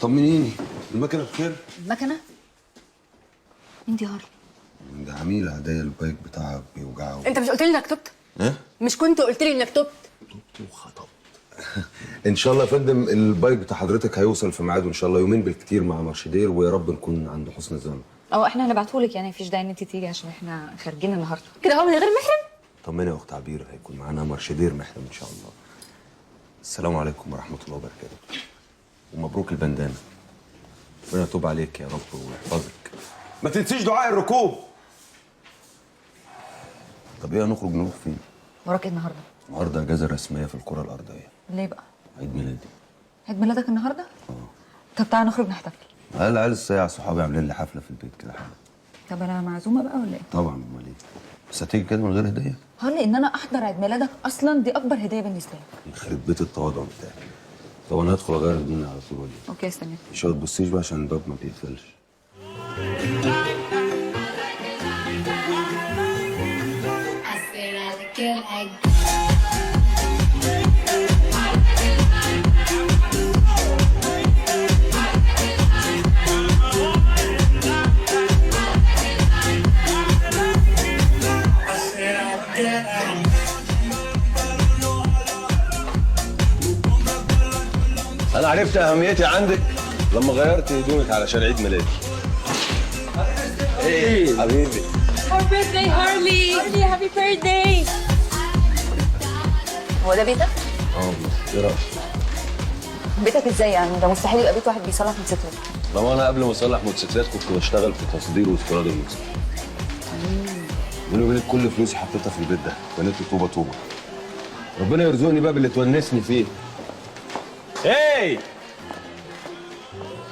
طمنيني، المكنه بخير؟ المكنه؟ مين دي هارلي؟ ده عميل عادية ال bike بتاعها بيوجعه. انت مش قلت لي انك تبت؟ ايه؟ مش كنت قلت لي انك تبت؟ تبت وخطبت. ان شاء الله يا فندم ال bike بتاع حضرتك هيوصل في ميعاده ان شاء الله، يومين بالكتير مع مرشدير، ويا رب نكون عند حسن الظن. احنا هنبعتهولك يعني، مفيش داعي ان انت تيجي عشان احنا خارجين النهارده. كده هو من غير محرم؟ طمني يا اخت عبير، هيكون معانا مرشدير محرم ان شاء الله. السلام عليكم ورحمة الله وبركاته، ومبروك البندانه. ربنا يتوب عليك يا رب ويحفظك. ما تنسيش دعاء الركوب. طب ايه، هنخرج نروح فين؟ وراك ايه النهارده؟ النهارده اجازه رسمية في الكره الارضية. ليه بقى؟ عيد ميلادي. عيد ميلادك النهارده؟ طب تعالى نخرج نحتفل. العيال الصيع صحابي عاملين لي حفلة في البيت كده حاجة. طب انا معزومه بقى ولا ايه؟ طبعا، امال ايه؟ بس هتيجي كده من غير هديه؟ هارلي ان انا احضر عيد ميلادك اصلا دي اكبر هديه بالنسبة لك. يخرب بيت التواضع بتاعي. طب انا هدخل اغير هدومي على طول ولا ايه؟ okay استنى. مش هتبصيش بقى عشان الباب ما بيقفلش. انا عرفت اهميتي عندك لما غيرت هدومك علشان عيد ميلادي. ايه حبيبي؟ Happy birthday هارلي. هارلي happy birthday. هو ده بيتك؟ اه والله. ايه رايك؟ بيتك ازاي يعني؟ ده مستحيل يبقى بيت واحد بيصلح موتوسيكلات. طب انا قبل ما اصلح موتوسيكلات كنت بشتغل في تصدير واستيراد الموتوسيكلات. بيني وبينك كل فلوسي حطيتها في البيت ده، بنيت طوبة طوبة. ربنا يرزقني بقى باللي تونسني فيه. ايه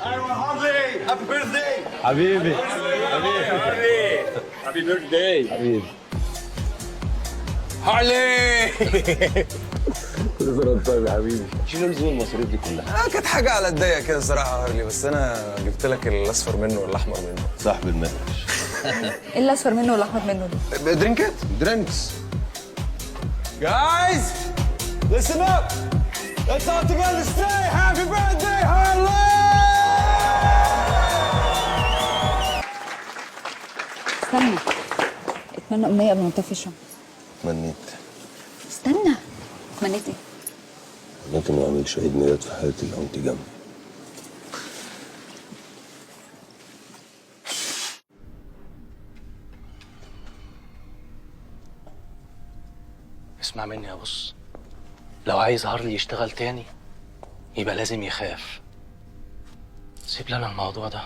ايوه هارلي، happy birthday حبيبي. حبيبي happy birthday حبيبي هارلي. كل سنة وانت طيب يا حبيبي. شيل لزوم المصاريف دي كلها. كانت حاجة على الضيق كده صراحة هارلي، بس انا جبت لك الاصفر منه والاحمر منه. صاحب المقلش. ايه الاصفر منه والاحمر منه ده؟ درينكات drinks. Guys, listen up. Let's all together say happy birthday, Harley! استنى، اتمنى امنية قبل ما تطفي الشمع. اتمنيت. استنى، اتمنيت ايه؟ اتمنيت ما اعملش عيد ميلاد في حياتي لو انت جنبي. اسمع مني يا بص، لو عايز هارلي يشتغل تاني يبقى لازم يخاف. سيب لنا الموضوع ده.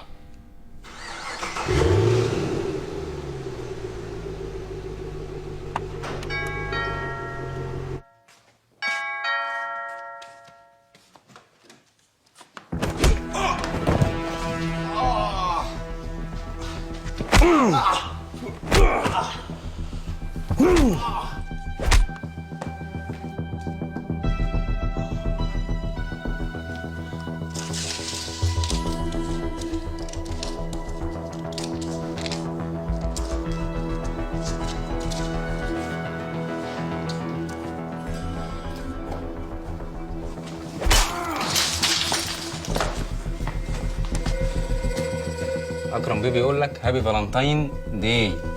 اكرم بيه بيقول لك happy Valentine Day.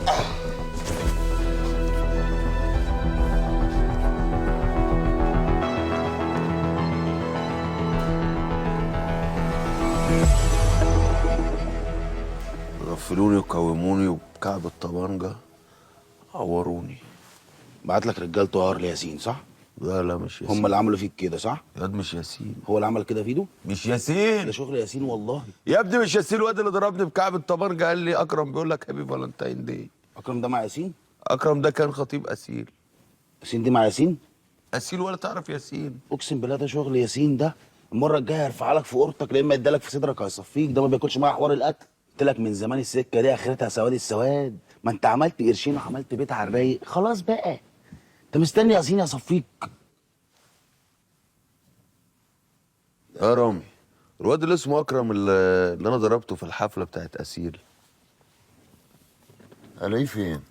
غفلوني وقوموني وبكعب الطبنجه عوروني. بعت لك رجالته هارلي ياسين صح؟ لا مش ياسين. هم اللي عملوا فيك كده صح؟ يا مش ياسين. هو اللي عمل كده في ايده؟ مش ياسين. ده شغل ياسين والله. يا ابني مش ياسين، الواد اللي ضربني بكعب الطبنجه قال لي اكرم بيقول لك happy Valentine Day. اكرم ده مع ياسين؟ اكرم ده كان خطيب اسيل. ياسين دي مع ياسين؟ اسيل ولا تعرف ياسين؟ اقسم بالله ده شغل ياسين ده. المرة الجاية هرفع لك في قرطك، لا اما ادالك في صدرك هيصفيك. ده ما بياكلش معايا حوار القتل. قلت لك من زمان السكة دي اخرتها سواد السواد. ما انت عملت قرشين وعملت بيت على الرايق، خلاص بقى. انت مستني ياسين يصفيك؟ يا رامي الواد اللي اسمه اكرم اللي انا ضربته في الحفلة بتاعت اسيل، الاقيه فين؟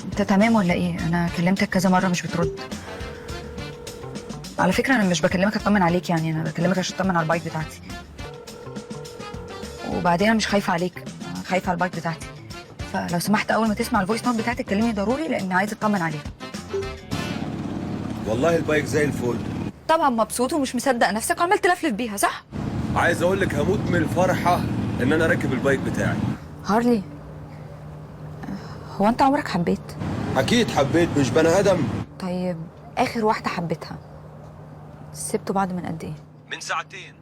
انت تمام ولا ايه؟ انا كلمتك كذا مرة مش بترد. على فكرة انا مش بكلمك اطمن عليك، يعني انا بكلمك عشان اطمن على ال bike بتاعتي. وبعدين انا مش خايفة عليك، انا خايفة على ال bike بتاعتي. فلو سمحت اول ما تسمع ال voice note بتاعتك كلمني ضروري، لان عايزه اطمن عليها. والله ال bike زي الفل. طبعا مبسوط ومش مصدق نفسك وعمال تلفلف بيها صح؟ عايز اقول لك هموت من الفرحة ان انا راكب ال bike بتاعي. هارلي، هو انت عمرك حبيت؟ اكيد حبيت، مش بني ادم. طيب اخر واحدة حبيتها سبتوا بعض من قد ايه؟ من ساعتين.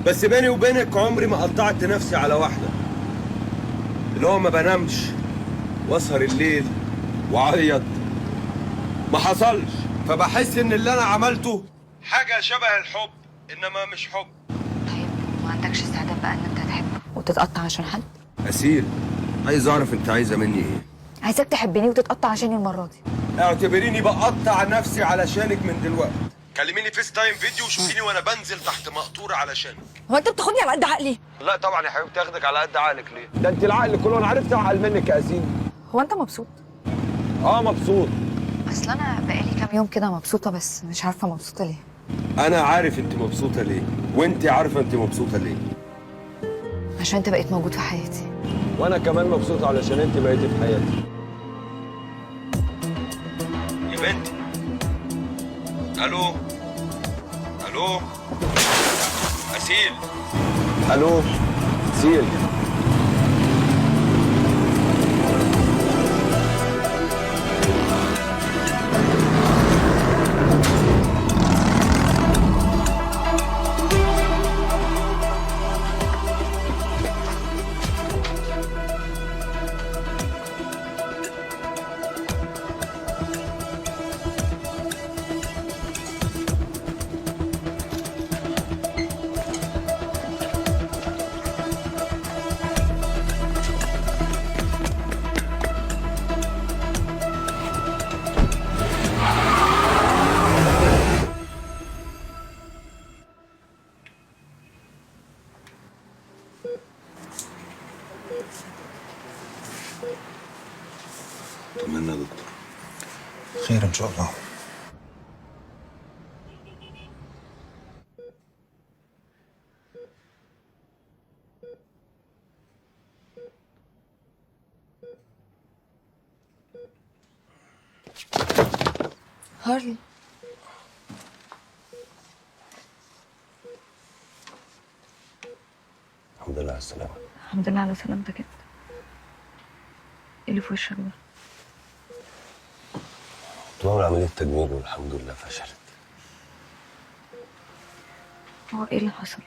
بس بيني وبينك عمري ما قطعت نفسي على واحدة، اللي هو ما بنامش واسهر الليل واعيط، ما حصلش. فبحس ان اللي انا عملته حاجة شبه الحب، انما مش حب. طيب ما عندكش استعداد بقى ان انت تحب وتتقطع عشان حد؟ اسيل، عايز اعرف انت عايزه مني ايه؟ عايزاك تحبني وتتقطع عشاني المرة دي. اعتبريني بقطع نفسي علشانك من دلوقتي. كلميني FaceTime video وشوفيني وانا بنزل تحت مقطوره علشانك. هو انت بتاخدني على قد عقلي؟ لا طبعا يا حبيبتي، اخدك على قد عقلك ليه؟ ده انت العقل كله، انا عرفت اعقل منك يا اسيل. هو انت مبسوط؟ اه مبسوط. اصل انا بقالي كام يوم كده مبسوطة، بس مش عارفه مبسوطة ليه. انا عارف انت مبسوطة ليه، وانت عارفه انت مبسوطة ليه. عشان انت بقيت موجود في حياتي. وانا كمان مبسوط علشان انت بقيتي في حياتي. يا بنتي. الو الو اسيل. الو اسيل. طمنا يا دكتور. خير ان شاء الله. هارلي، الحمد لله على السلامة. الحمد لله على سلامتك. انت ايه اللي في وشك ده؟ كنت بعمل عملية تجميل والحمد لله فشلت. هو ايه اللي حصل؟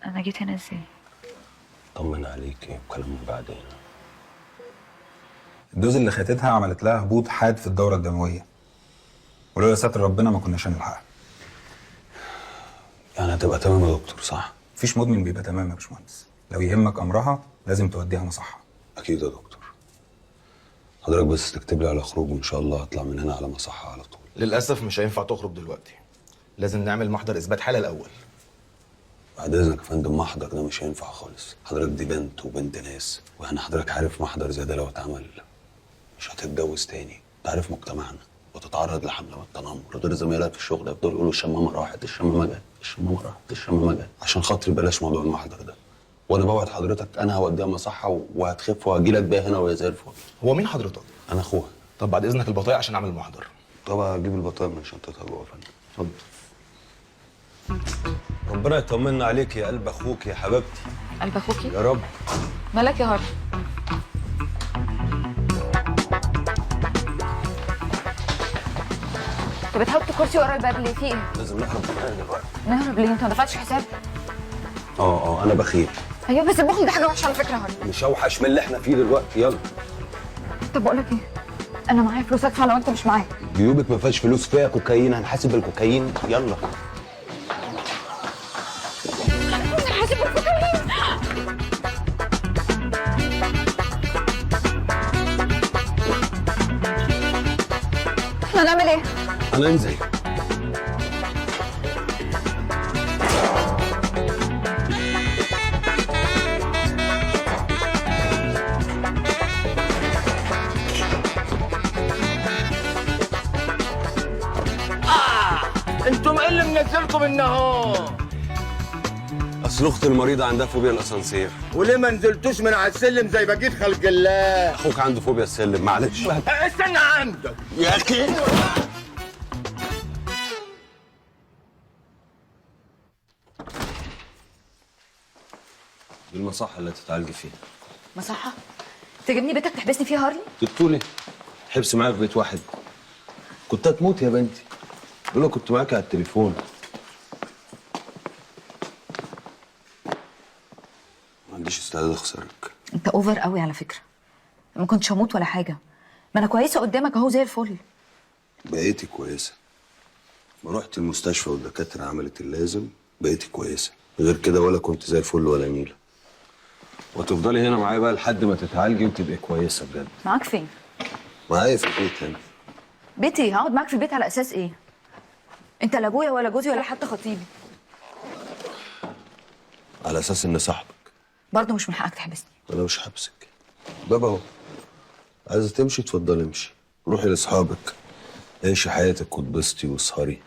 انا جيت هنا ازاي؟ طمن عليكي وكلامنا بعدين. ال dose اللي خدتها عملت لها هبوط حاد في الدورة الدموية، ولولا ستر ربنا ما كناش هنلحقها. يعني هتبقى تمام يا دكتور صح؟ مفيش مدمن بيبقى تمام يا باشمهندس. لو يهمك امرها لازم توديها مصحة. اكيد يا دكتور. حضرتك بس تكتب لي على خروج وان شاء الله هطلع من هنا على مصحة على طول. للاسف مش هينفع تخرج دلوقتي، لازم نعمل محضر اثبات حالة الاول. بعد اذنك يا فندم، محضر ده مش هينفع خالص. حضرتك دي بنت وبنت ناس، واحنا حضرتك عارف محضر زي ده لو اتعمل مش هتتجوز تاني. انت عارف مجتمعنا، وتتعرض لحمله والتنمر، ودول زمايلها في الشغل يفضلوا يقولوا الشمامه راحت، الشمامه جت، الشمامه راحت، الشمامه جت. عشان خاطري بلاش موضوع المحضر ده، وانا بوعد حضرتك انا هوديها مصحه وهتخف وهجي لك بيها هنا وهي زي الفل. هو مين حضرتك؟ انا اخوها. طب بعد اذنك البطايق عشان اعمل المحضر. طب اجيب البطايق من شنطتها جوه يا فندم. اتفضل. ربنا يطمنا عليك يا قلب اخوك يا حبيبتي. قلب اخوكي؟ يا رب. مالك يا هارلي؟ انت بتحط كرسي ورا الباب ليه؟ في ايه؟ لازم نهرب من هنا دلوقتي. نهرب ليه؟ انت ما دفعتش حساب؟ انا بخيل. ايوه بس البخل ده حاجة وحشة على فكرة يا هارلي. مش اوحش من اللي احنا فيه دلوقتي. يلا. طب بقول لك ايه؟ انا معايا فلوس ادفع لو انت مش معاك. جيوبك ما فيهاش فلوس، فيها كوكايين، هنحاسب بالكوكايين. يلا. هنحاسب بالكوكايين. احنا هنعمل ايه؟ هننزل. انتم ايه اللي منزلكم النهار؟ اصل اخت المريضة عندها فوبيا الاسانسير. وليه ما نزلتوش من على السلم زي بقية خلق الله؟ اخوك عنده فوبيا السلم، معلش. استنى عندك يا اخي. دي المصحه اللي تتعالجي فيها. مصحه؟ تجيبني بيتك تحبسني فيها هارلي؟ تطولي حبس معايا في بيت واحد. كنت هتموت يا بنتي. بقول كنت معاك على التليفون. ما عنديش استعداد اخسرك. انت over قوي على فكرة. ما كنتش هموت ولا حاجة. ما انا كويسة قدامك اهو زي الفل. بقيتي كويسة. ما رحت المستشفى والدكاتره عملت اللازم، بقيتي كويسة. غير كده ولا كنت زي الفل ولا نيله. وتفضلي هنا معايا بقى لحد ما تتعالجي وتبقي كويسة بجد. معاك فين؟ معايا في البيت هنا. بيتي؟ هقعد معاك في البيت على اساس ايه؟ انت لا ابويا ولا جوزي ولا حتى خطيبي. على اساس ان صاحبك. برضه مش من حقك تحبسني. انا مش حابسك. بابا اهو. عايزه تمشي اتفضلي امشي، روحي لاصحابك، عيشي حياتك واتبسطي واسهري.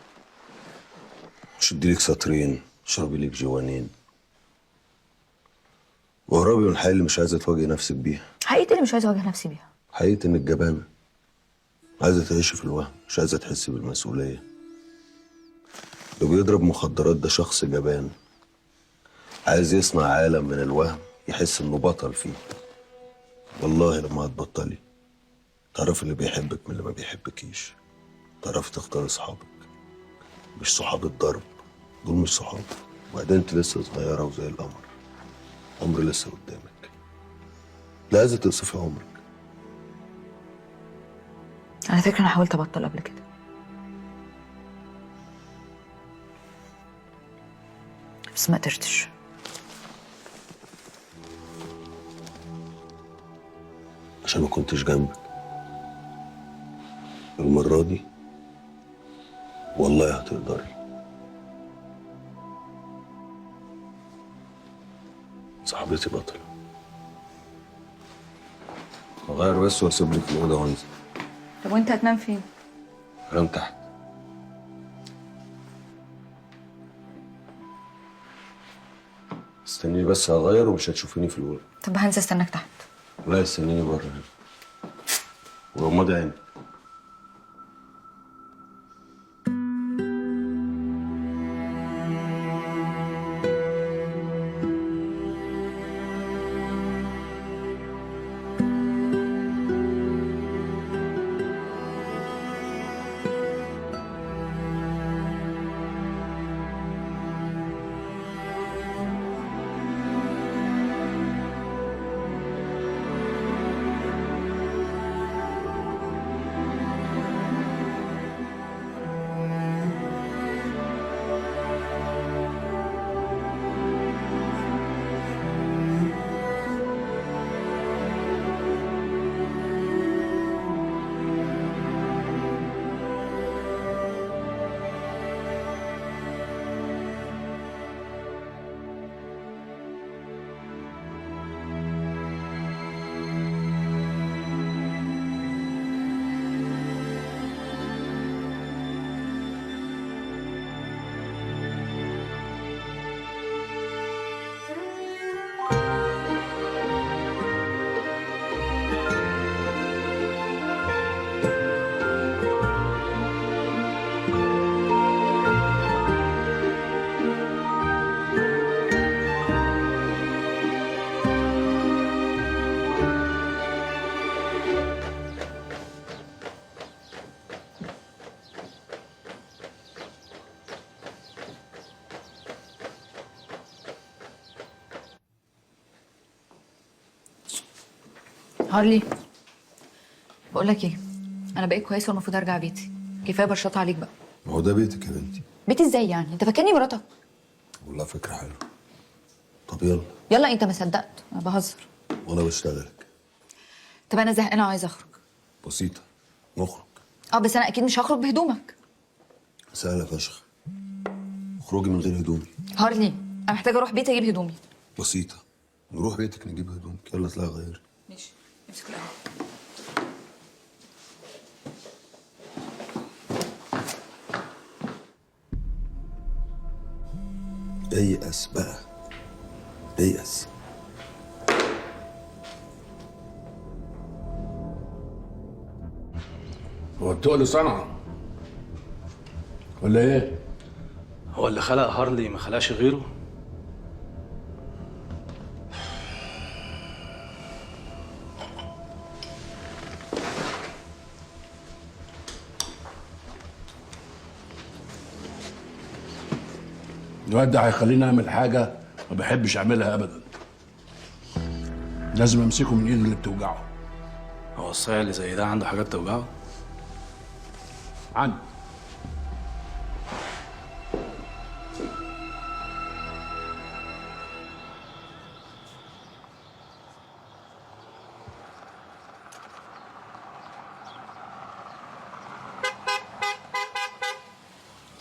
شدي لك سطرين، اشربي لك جوانين. واهربي من الحقيقة اللي مش عايزه تواجهي نفسك بيها. حقيقة اللي مش عايزه اواجه نفسي بيها؟ حقيقة انك جبانه. عايزه تعيشي في الوهم، مش عايزه تحسي بالمسؤولية. اللي بيضرب مخدرات ده شخص جبان، عايز يصنع عالم من الوهم يحس انه بطل فيه. والله لما هتبطلي تعرفي اللي بيحبك من اللي ما بيحبكيش، تعرفي تختاري اصحابك، مش صحاب الضرب، دول مش صحاب. وبعدين انت لسه صغيرة وزي القمر، عمر لسه قدامك، لا عايزه تقصفي عمرك. على فكرة انا حاولت ابطل قبل كده، بس ما قدرتش. عشان ما كنتش جنبك. المرة دي والله هتقدري. صاحبتي بطلة. هغير بس واسيب لك الأوضة وانزل. طب وانت هتنام فين؟ هنام تحت. استنيني بس هغير ومش هتشوفيني في الأوضة. طب هنزل استناك تحت. لا استنيني بره هنا. وغمضي عينك. هارلي، بقول لك ايه، انا بقيت كويسة والمفروض ارجع بيتي. كفاية برشطه عليك بقى. ما هو ده بيتك يا بنتي. بيتي ازاي يعني؟ انت فاكرني مراتك؟ والله فكرة حلوة. طب يلا. يلا انت ما صدقت، انا بهزر. وانا بشتغلك. طب انا زهقانه وعايزه اخرج. بسيطة، نخرج. بس انا اكيد مش هخرج بهدومك. سهلة فشخ، اخرجي من غير هدومي. هارلي انا محتاجه اروح بيتي اجيب هدومي. بسيطة، نروح بيتك نجيب هدومك. يلا اطلعي غيري. ماشي، امسك القهوة. ايأس بقى، ايأس. هو التقل صنعة ولا ايه؟ هو اللي خلق هارلي ما خلقش غيره؟ الواد ده هيخليني اعمل حاجة ما بحبش اعملها ابدا. لازم امسكه من ايده اللي بتوجعه. هو الصايع اللي زي ده عنده حاجات توجعه؟ عنده.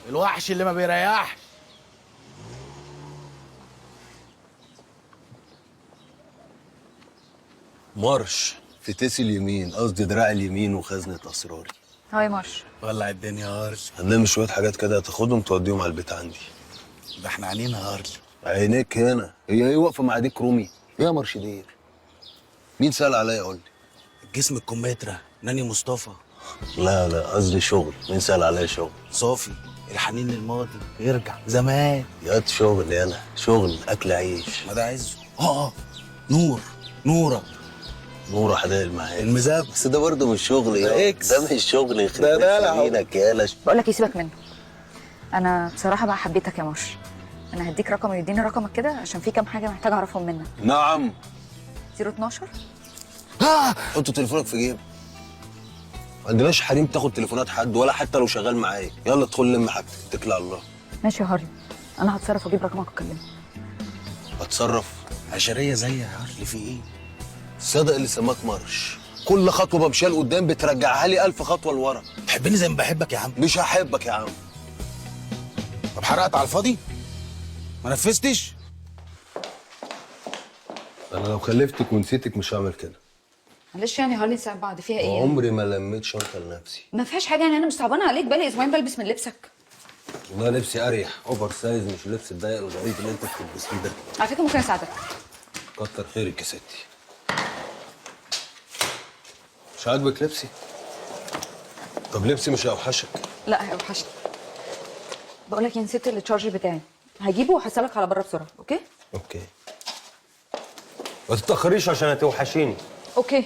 الوحش اللي ما بيريحش. مارش في تيس اليمين، قصدي دراع اليمين وخزنة أسراري. hi مارش. ولع الدنيا يا هارل. هنلم شوية حاجات كده تاخدهم توديهم على البيت عندي. ده احنا عينينا يا هارل. عينيك هنا، هي ايه واقفة مع ديك رومي؟ ايه يا مرشدير؟ مين سأل عليا قول لي؟ الجسم الكمثرى، ناني مصطفى. لا لا قصدي شغل، مين سأل عليا شغل؟ صافي، الحنين للماضي، يرجع زمان. ياض شغل، يالا شغل، أكل عيش. ما ده عزه. نور، نورة. نورة حدائق المعاد. المذاب. بس ده برضه مش شغل يا اكس. ده مش شغل يخرب ده دلع. بيت يالا. بقول لك ايه، سيبك منه. انا بصراحة بقى حبيتك يا مارش. انا هديك رقم ويديني رقمك كده عشان في كام حاجة محتاجه اعرفهم منك. نعم. 012. حط تليفونك في جيبك. ما عندناش حريم تاخد تليفونات حد ولا حتى لو شغال معايا. يلا ادخل لم حاجتك، اتكل على الله. ماشي يا هارلي، انا هتصرف واجيب رقمك واكلمك. هتصرف؟ عشرية زي يا هارلي في ايه؟ صدق اللي سماك مارش. كل خطوة بمشيها لقدام بترجعها لي 1000 خطوة لورا. تحبني زي ما بحبك يا عم. مش هحبك يا عم. طب حرقت على الفاضي؟ ما نفذتش؟ انا لو خلفتك ونسيتك مش هعمل كده. معلش يعني هارلي، نساعد بعض فيها ايه؟ عمري ما لميت شنطه لنفسي. ما فيهاش حاجة يعني، انا مش صعبانه عليك، بقالي اسبوعين بلبس من لبسك. والله لبسي اريح، oversize، مش اللبس الضيق الغريب اللي انت بتلبسيه ده. على فكرة ممكن اساعدك. كتر خيرك يا ستي. مش عاجبك لبسي؟ طب لبسي مش هيوحشك؟ لا هيوحشني. بقول لك نسيت ال charger بتاعي، هجيبه وهسألك على بره بسرعة. okay؟ okay. ما تتأخريش عشان هتوحشيني. okay.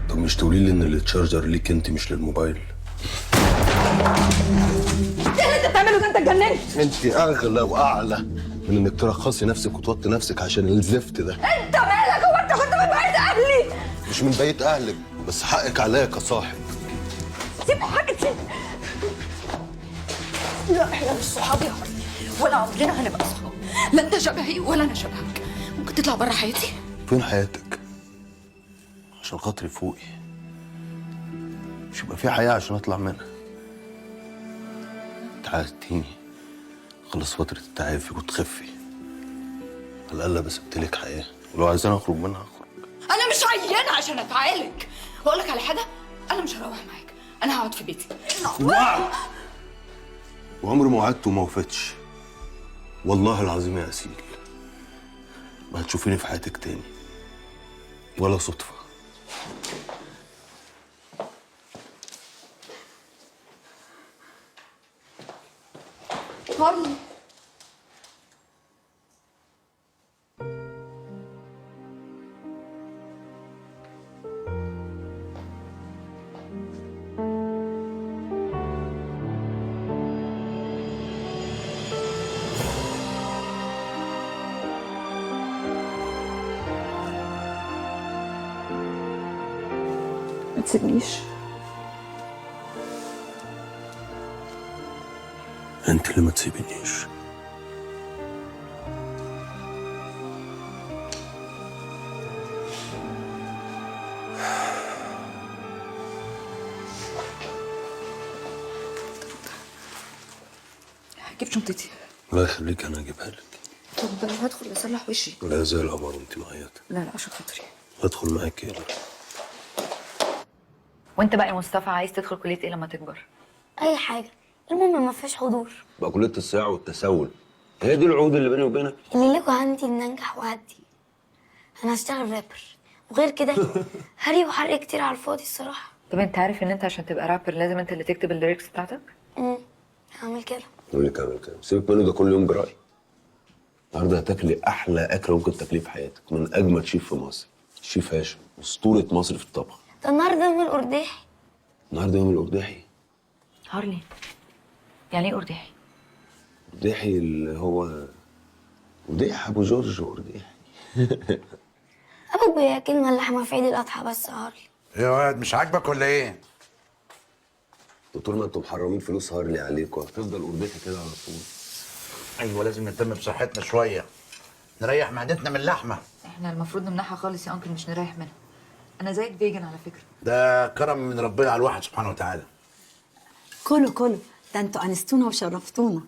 طب مش تقولي لي ان ال charger ليك انت مش للموبايل؟ ايه اللي انت بتعمله ده؟ انت اتجننت. انت اغلى واعلى من انك ترخصي نفسك وتوطي نفسك عشان الزفت ده. انت مالك؟ هو انت كنت من بيت اهلي؟ مش من بيت اهلك، بس حقك عليا كصاحب. سيب حاجتي. لا احنا مش صحاب يا هارلي، ولا عمرنا هنبقى صحاب. لا انت شبهي ولا انا شبهك. ممكن تطلع بره حياتي؟ فين حياتك؟ عشان خاطري فوقي. مش يبقى في حياة عشان اطلع منها. تعالتيني خلص فترة التعافي وتخفي. على الأقل بسبت لك حياة، ولو عايزاني أخرج منها أخرج. أنا مش عيانة عشان أتعالج. وأقول لك على حاجة، أنا مش هروح معاك، أنا هقعد في بيتي. وعد. وعمري ما وعدت وما وفتش. والله العظيم يا أسيل ما هتشوفيني في حياتك تاني ولا صدفة. هارلي ما تسيبنيش. انت اللي ما تسيبنيش. هجيب شنطتي. الله يخليك انا هجيبها لك. طب هدخل اصلح وشي. لا زي القمر وانت معيطه. لا لا عشان خاطري. هدخل معاك يلا. وانت بقى يا مصطفى عايز تدخل كليه ايه لما تكبر؟ اي حاجة، المهم ما فيهاش حضور. بقى كليه الصياعه والتسول هي دي العقود اللي بيني وبينك؟ اللي لكوا عندي ان انجح واعدي. انا هشتغل رابر، وغير كده هري وحرق كتير على الفاضي الصراحة. طب انت عارف ان انت عشان تبقى رابر لازم انت اللي تكتب ال lyrics بتاعتك؟ هعمل كده. اقول لك اعمل كده، سيبك منه ده كل يوم برايي. النهارده هتاكلي احلى اكله ممكن تاكليه في حياتك من اجمد شيف في مصر، الشيف هاشم، اسطورة مصر في الطبخ. ده النهارده يوم القرداحي. النهارده يوم القرداحي؟ هارلي يعني ايه قرداحي؟ قرداحي اللي هو قرداح ابو جورج قرداحي. ابوك بياكلنا اللحمة في عيد الاضحى بس يا هارلي. ايه يا واد مش عاجبك ولا ايه؟ طول ما انتم محرمين فلوس هارلي عليكم هتفضل قرداحي كده على طول. ايوه لازم نهتم بصحتنا شوية، نريح معدتنا من اللحمة. احنا المفروض نمنعها خالص يا uncle، مش نريح منها. انا زيك vegan على فكرة. ده كرم من ربنا على الواحد سبحانه وتعالى. كلوا كلوا، ده انتوا انستونا وشرفتونا.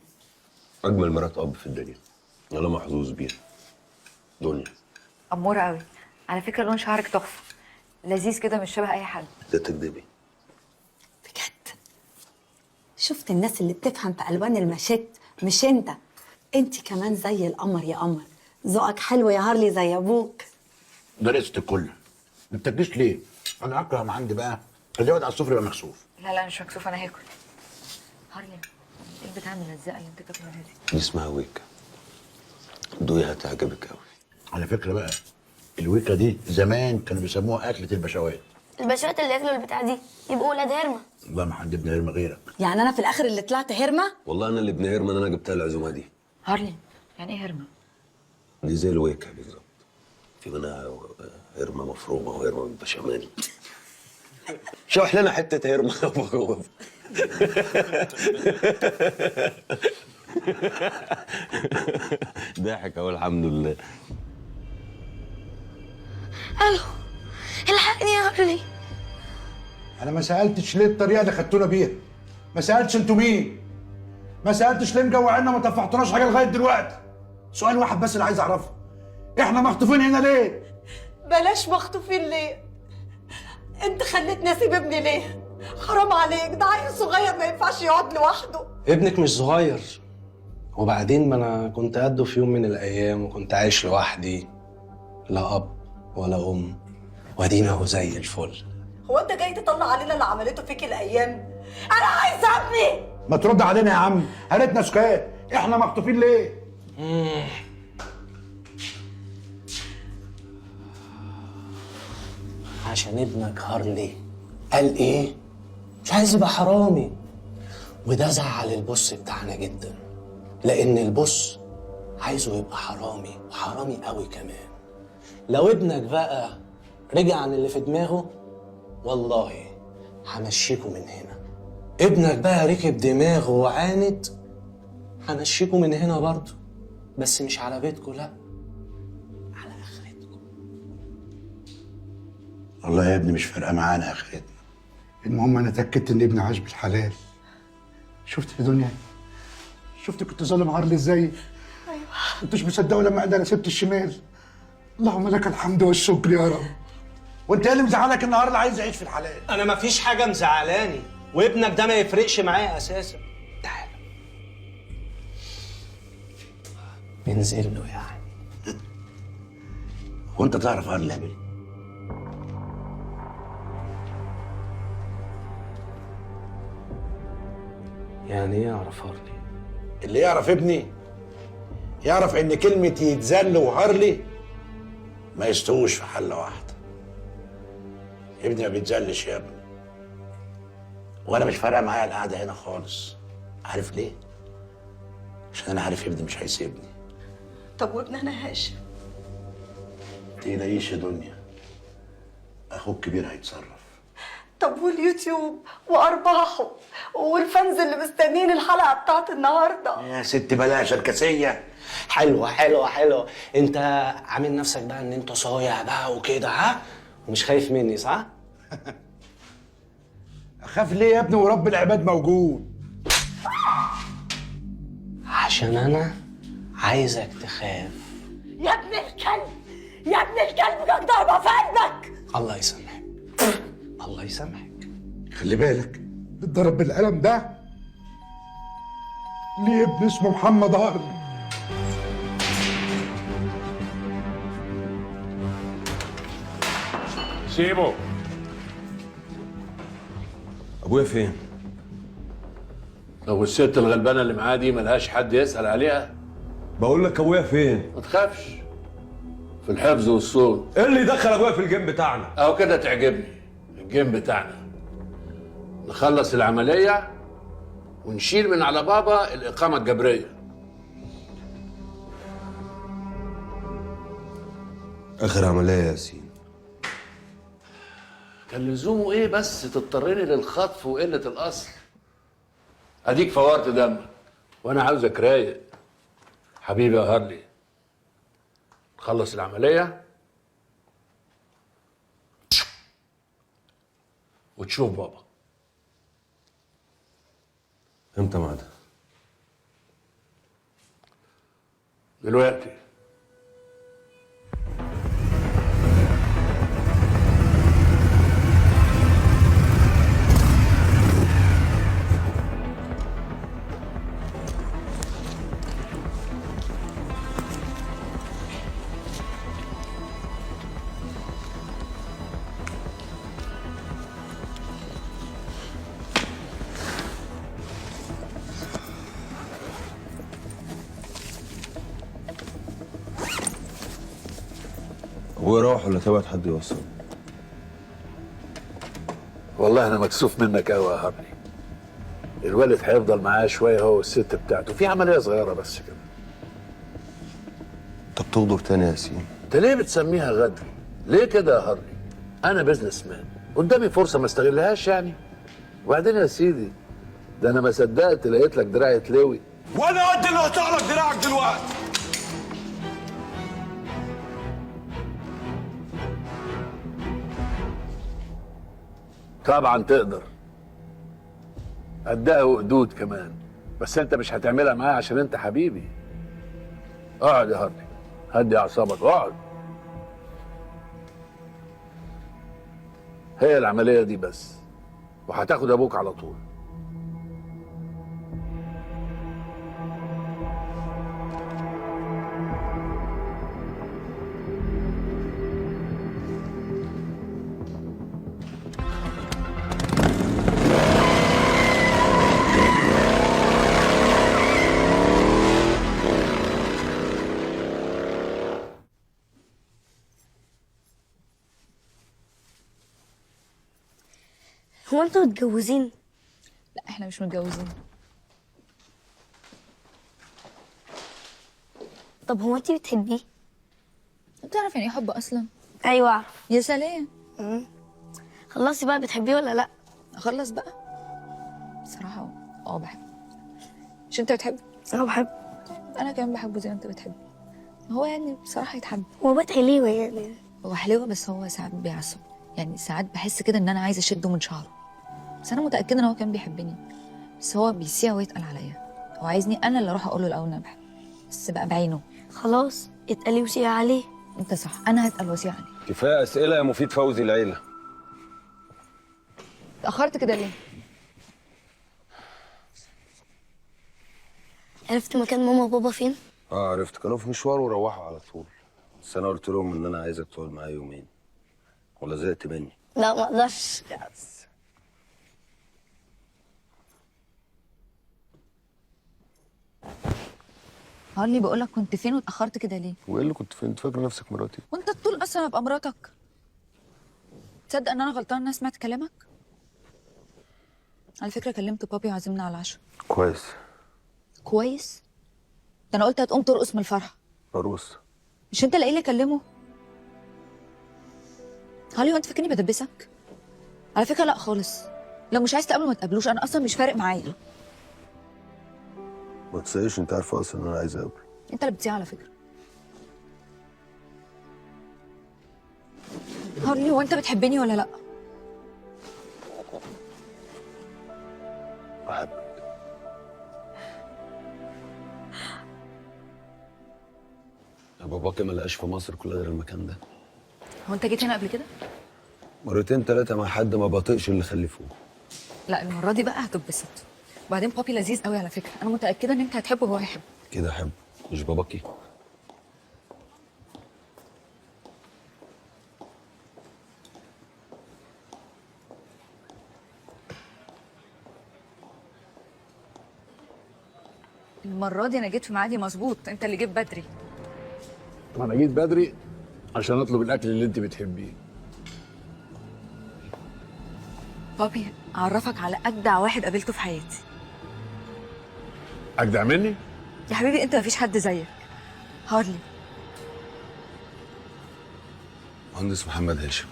اجمل مرات اب في الدنيا، انا محظوظ بيها. دنيا اموره قوي على فكرة، لون شعرك تحفة، لذيذ كده، مش شبه اي حد. ده تكدبي بجد؟ شفت الناس اللي بتفهم في الوان المشات؟ مش انت، انت كمان زي القمر يا قمر. ذوقك حلو يا هارلي زي ابوك. درست الكل. ما بتاكليش ليه؟ انا اكره ما عندي بقى اللي يقعد على السفرة يبقى مكسوف. لا لا مش مكسوف، انا هاكل. هارلي ايه البتاع الملزقه اللي انت بتاكل منها دي؟ دي اسمها ويكا، دوقيها هتعجبك قوي. على فكرة بقى الويكا دي زمان كانوا بيسموها اكله البشوات. البشوات اللي ياكلوا البتاع دي يبقوا ولاد هرمه. والله ما حد ابن هرمه غيرك. يعني انا في الاخر اللي طلعت هرمه؟ والله انا اللي ابن هرمه، انا جبتها العزومة دي. هارلي يعني ايه هرمه؟ دي زي الويكا بالظبط، في منها هرمه مفرومه وهرمه بالبشاميل. شوح لنا حتة هرمه. ضحك اهو الحمد لله. الو الحقني يا هارلي. انا ما سالتش ليه الطريقة اللي خدتونا بيها، ما سالتش انتوا مين، ما سالتش ليه مجوعينا ما طفحتوناش حاجة لغاية دلوقتي. سؤال واحد بس اللي عايز اعرفه، احنا مخطوفين هنا ليه؟ بلاش مخطوفين ليه؟ انت خليتني اسيب ابني ليه؟ حرام عليك، ده عيل صغير ما ينفعش يقعد لوحده. ابنك مش صغير، وبعدين ما انا كنت قده في يوم من الايام وكنت عايش لوحدي، لا اب ولا ام، وادينا هو زي الفل. هو انت جاي تطلع علينا اللي عملته فيك الايام؟ انا عايزه ابني. ما ترد علينا يا عم، هرتنا سكات، احنا مخطوفين ليه؟ عشان ابنك هارلي قال ايه؟ مش عايز يبقى حرامي. وده زعل ال boss بتاعنا جدا، لان ال boss عايزه يبقى حرامي، وحرامي قوي كمان. لو ابنك بقى رجع عن اللي في دماغه والله همشيكوا من هنا. ابنك بقى ركب دماغه وعاند، همشيكوا من هنا برضه، بس مش على بيتكوا، لا على اخرتكم. والله يا ابني مش فارقه معانا اخرتنا، المهم انا اتاكدت ان ابني عاش بالحلال. شفت يا دنيا، شفت كنت ظالم هارلي ازاي؟ ايوه كنتش مصدقه لما قال انا سبت الشمال. اللهم لك الحمد والشكر يا رب. وانت ايه اللي مزعلك النهارده اللي عايز يعيش في الحلال؟ انا مفيش حاجة مزعلاني، وابنك ده ما يفرقش معايا اساسا. تعال ننزل له يعني. وانت تعرف هارلي يا بيه؟ يعني ايه اعرف هارلي؟ اللي يعرف ابني يعرف ان كلمة يتذل وهارلي ما يستووش في حله واحدة. ابني ما بيتذلش يا ابني، وانا مش فارقه معايا القعدة هنا خالص. عارف ليه؟ عشان انا عارف ابني مش هيسيبني. طب وابن انا هاشم؟ تقلقيش يا دنيا، اخوك كبير هيتصرف. طب واليوتيوب وارباحه وال fans اللي مستنيين الحلقة بتاعت النهارده؟ يا ست بلاش الكاسيه. حلوة حلوة حلوة. انت عامل نفسك بقى ان انت صايع بقى وكده، ها؟ ومش خايف مني صح؟ اخاف ليه يا ابني ورب العباد موجود؟ عشان انا عايزك تخاف. يا ابن الكلب، يا ابن الكلب، جاك ضربه في قلبك. الله يسامحك، الله يسامحك. خلي بالك اتضرب بالقلم ده ليه ابن اسمه محمد هارلي. سيبه. ابويا فين؟ لو الست الغلبانه اللي معاه دي ملهاش حد يسال عليها. بقول لك ابويا فين؟ ما تخافش، في الحفظ والصون. ايه اللي دخل ابويا في ال game بتاعنا؟ اهو كده تعجبني ال game بتاعنا. نخلص العملية ونشيل من على بابا الاقامة الجبرية. اخر عملية يا ياسين. كان لزومه ايه بس تضطرني للخطف وقلة الاصل؟ اديك فورت دمك وانا عاوزك رايق حبيبي يا هارلي. نخلص العملية وتشوف بابا. امتى ميعادها؟ دلوقتي. ابويا راح ولا تبعت حد يوصله؟ والله انا مكسوف منك قوي يا هارلي. الوالد هيفضل معاه شوية هو والست بتاعته، في عملية صغيرة بس كده. طب تغدر تاني يا ياسين؟ انت ليه بتسميها غدر؟ ليه كده يا هارلي؟ انا businessman، قدامي فرصة ما استغلهاش يعني. وبعدين يا سيدي ده انا ما صدقت لقيت لك دراع يتلوي. وانا قد اللي هقطع لك دراعك دلوقتي. طبعا تقدر، قدها وقدود كمان، بس انت مش هتعملها معايا عشان انت حبيبي. اقعد يا هارلي، هدي اعصابك، اقعد. هي العملية دي بس وهتاخد ابوك على طول. هو انتوا متجوزين؟ لا احنا مش متجوزين. طب هو انتي بتحبيه؟ بتعرف يعني ايه حب اصلا؟ ايوه اعرف. يا سلام. خلصي بقى، بتحبيه ولا لا؟ اخلص بقى؟ بصراحة اه بحبه. مش انت بتحبه؟ اه بحبه. انا كمان بحبه زي ما انت بتحبه. هو يعني بصراحة يتحب. هو بات حليوه يعني. هو حلوة بس هو ساعات بيعصب، يعني ساعات بحس كده ان انا عايزه اشده من شعره، بس انا متاكدة ان هو كان بيحبني، بس هو بيسيع ويتقل عليا. هو عايزني انا اللي اروح اقول له الاول انا بحبه، بس بقى بعينه. خلاص اتقلي وسيع عليه. انت صح، انا هتقل وسيع عليه. كفاية اسئلة يا مفيد فوزي العيلة. اتاخرت كده ليه؟ عرفت مكان ماما وبابا فين؟ اه عرفت، كانوا في مشوار وروحوا على طول، بس انا قلت لهم ان انا عايزك تقعد معايا يومين. ولا زهقت مني؟ لا ما اقدرش. هارلي بقول لك كنت فين واتاخرت كده ليه؟ وايه اللي كنت فين؟ انت فاكره نفسك مراتي؟ وانت الطول اصلا ابقى مراتك؟ تصدق ان انا غلطانة ان انا سمعت كلامك؟ على فكرة كلمت بابي وعزمنا على العشاء. كويس. كويس؟ ده انا قلت هتقوم ترقص من الفرحة. ارقص؟ مش انت اللي قايل لي اكلمه؟ هارلي هو انت فاكرني بدبسك؟ على فكرة لا خالص، لو مش عايز تقابله ما تقابلوش، انا اصلا مش فارق معايا. ما تصيش، انت عارفه اصلا ان انا عايز اقابله. انت اللي بتصيع على فكرة. هارلي هو انت بتحبني ولا لا؟ بحبك. يا باباكي ما لقاش في مصر كلها غير المكان ده. هو انت جيت هنا قبل كده؟ مرتين ثلاثة مع حد ما بطيقش اللي خلفوه. لا المرة دي بقى هتتبسط. وبعدين بابي لذيذ قوي على فكرة، انا متأكدة ان انت هتحبه وهو هيحبه. كده احبه مش باباكي؟ المرة دي انا جيت في ميعادي مظبوط، انت اللي جيت بدري. ما انا جيت بدري عشان اطلب الاكل اللي انت بتحبيه. بابي اعرفك على اجدع واحد قابلته في حياتي. اجدع مني؟ يا حبيبي انت مفيش حد زيك. هارلي. مهندس محمد هاشم.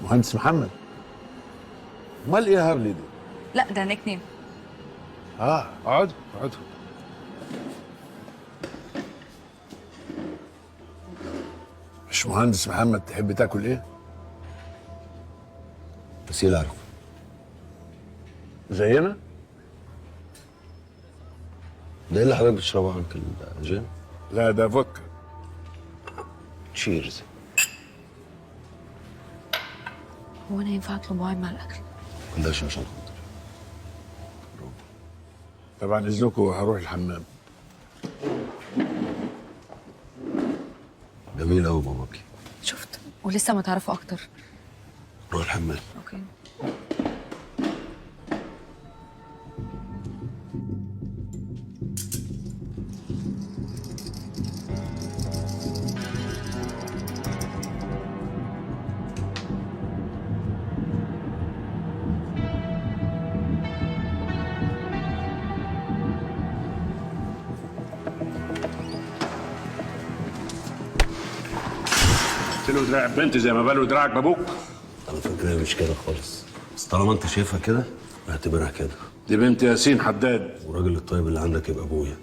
مهندس محمد؟ امال ايه هارلي دي؟ لا ده nickname. اقعد اقعد. مش مهندس محمد تحب تاكل ايه؟ بس ايه عارفه؟ زينا؟ ده ايه اللي حضرتك بتشربه يا uncle؟ جين؟ لا ده فودكا. cheers. هو انا ينفع اطلب wine مع الاكل؟ بلاش عشان خاطر. طبعا اذنكم هروح الحمام. جميل قوي باباكي. شفت؟ ولسه ما تعرفوا اكتر. روح الحمام. okay. قلت له دراع بنتي زي ما باله دراعك بابوك. على فكرة مش كده خالص، بس طالما انت شايفها كده اعتبرها كده. دي بنت ياسين حداد. والراجل الطيب اللي عندك يبقى ابويا.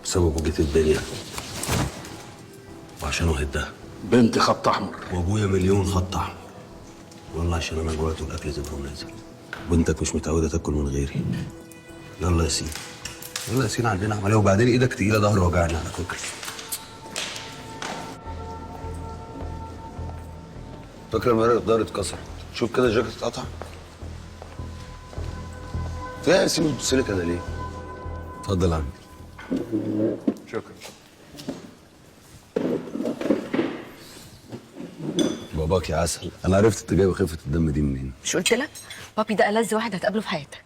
بسببه جيت الدنيا وعشانه هدها. بنت خط احمر. وابويا مليون خط احمر. والله عشان انا جوعت والاكل زبر ونازل. بنتك مش متعوده تاكل من غيري. يلا يا سين، يلا يا سين عندنا عملية. وبعدين ايدك تقيلة، ظهري وجعني على فكرة. فاكره المرة الظهر اتكسر؟ شوف كده الجاكيت اتقطع. فيها يا ياسين بتبص لي كده ليه؟ اتفضل يا عم. شكرا. باباك يا عسل، انا عرفت انت جايبه خفه الدم دي منين. مش قلت لك؟ بابي ده ألذ واحد هتقابله في حياتك.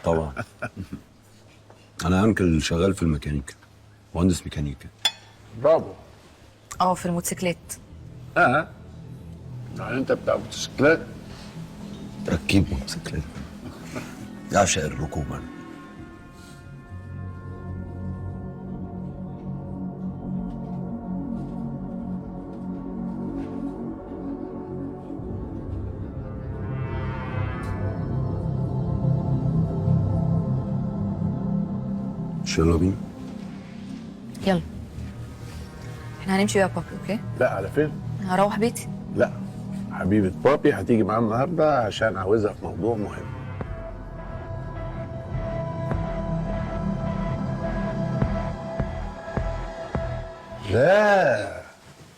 طبعا. انا انكل شغال في الميكانيكا، مهندس ميكانيكا. برافو. في الموتوسيكلات. يعني انت بتاع موتوسيكلات؟ ركيب موتوسيكلات. يعشق الركوب انا. يلا بينا. يلا احنا هنمشي بقى بابي. okay؟ لا على فين؟ هروح بيتي. لا حبيبة بابي هتيجي معانا النهارده عشان عاوزها في موضوع مهم. لا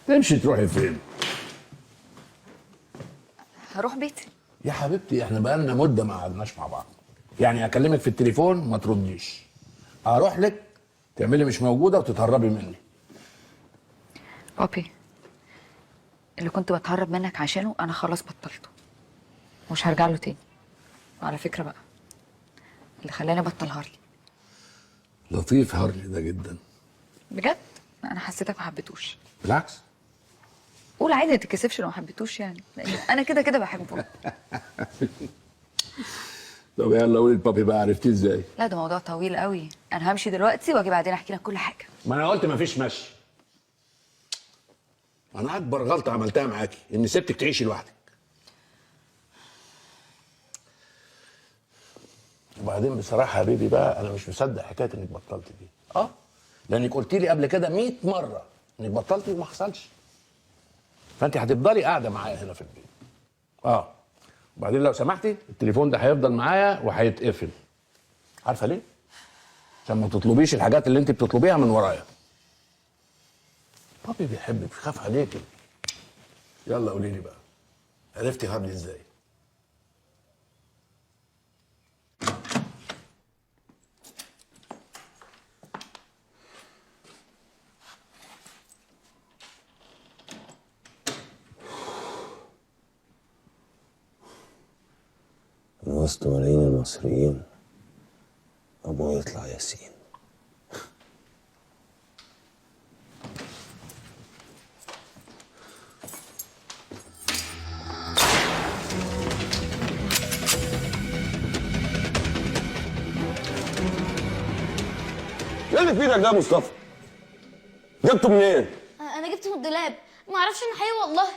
تمشي تروحي فين؟ هروح بيتي. يا حبيبتي احنا بقالنا مده ما قعدناش مع بعض. يعني اكلمك في التليفون ما ترديش، اروح لك تعملي مش موجودة وتتهربي مني. بابي اللي كنت بتهرب منك عشانه انا خلاص بطلته ومش هرجع له تاني. وعلى فكرة بقى اللي خلاني ابطل هارلي. لطيف هارلي ده جدا. بجد؟ انا حسيتك ما حبيتوش. بالعكس. قول عادي ما تتكسفش لو ما حبيتوش يعني، لان انا كده كده بحبه. طب يلا قولي لبابي بقى عرفتيه ازاي؟ لا ده موضوع طويل قوي، انا همشي دلوقتي واجي بعدين احكي لك كل حاجة. ما انا قلت مفيش مشي. انا اكبر غلطه عملتها معاكي اني سبتك تعيشي لوحدك. وبعدين بصراحة يا بيبي بقى انا مش مصدق حكاية انك بطلتي دي. لانك قلت لي قبل كده 100 مرة انك بطلتي وما حصلش. فانت هتفضلي قاعدة معايا هنا في البيت. وبعدين لو سمحتي التليفون ده هيفضل معايا وهيتقفل. عارفه ليه؟ عشان ما تطلبيش الحاجات اللي انت بتطلبيها من ورايا. بابي بيحبك، بيخاف عليكي. يلا قولي لي بقى، عرفتي هارلي ازاي؟ من وسط ملايين المصريين أبوه يطلع ياسين. ايه اللي في ايدك ده يا مصطفى؟ جبته منين؟ انا جبته من الدولاب، ما اعرفش انه حقيقي والله.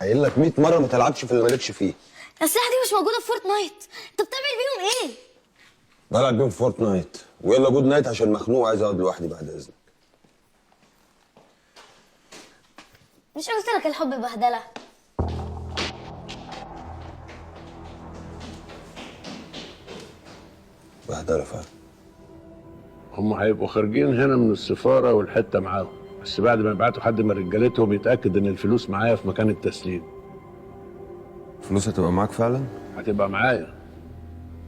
قايل لك 100 مرة ما تلعبش في اللي مالكش فيه. الاسلحة دي مش موجودة في فورتنايت، انت بتعمل بيهم ايه؟ بلعب بيهم في فورتنايت، ويلا good night عشان مخنوق عايز اقعد لوحدي بعد اذنك. مش قلت لك الحب بهدله؟ بهدله فعلا. هم هيبقوا خارجين هنا من السفارة والحتة معاهم، بس بعد ما يبعتوا حد من رجالتهم يتاكد ان الفلوس معايا في مكان التسليم. الفلوس هتبقى معاك فعلا؟ هتبقى معايا،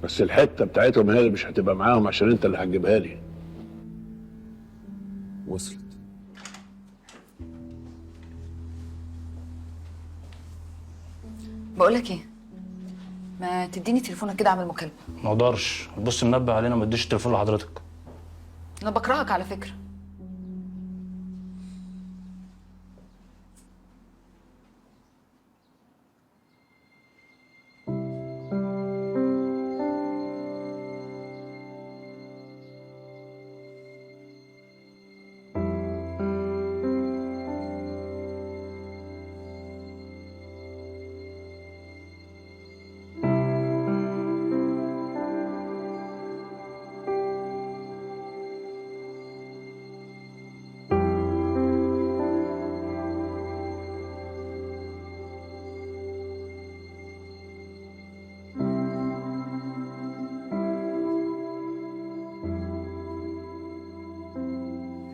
بس الحتة بتاعتهم هي اللي مش هتبقى معاهم عشان انت اللي هتجيبها لي. وصلت. بقول لك ايه، ما تديني تليفونك كده اعمل مكالمة. ما اقدرش، البص منبه علينا ما اديش التليفون لحضرتك. انا بكرهك على فكرة.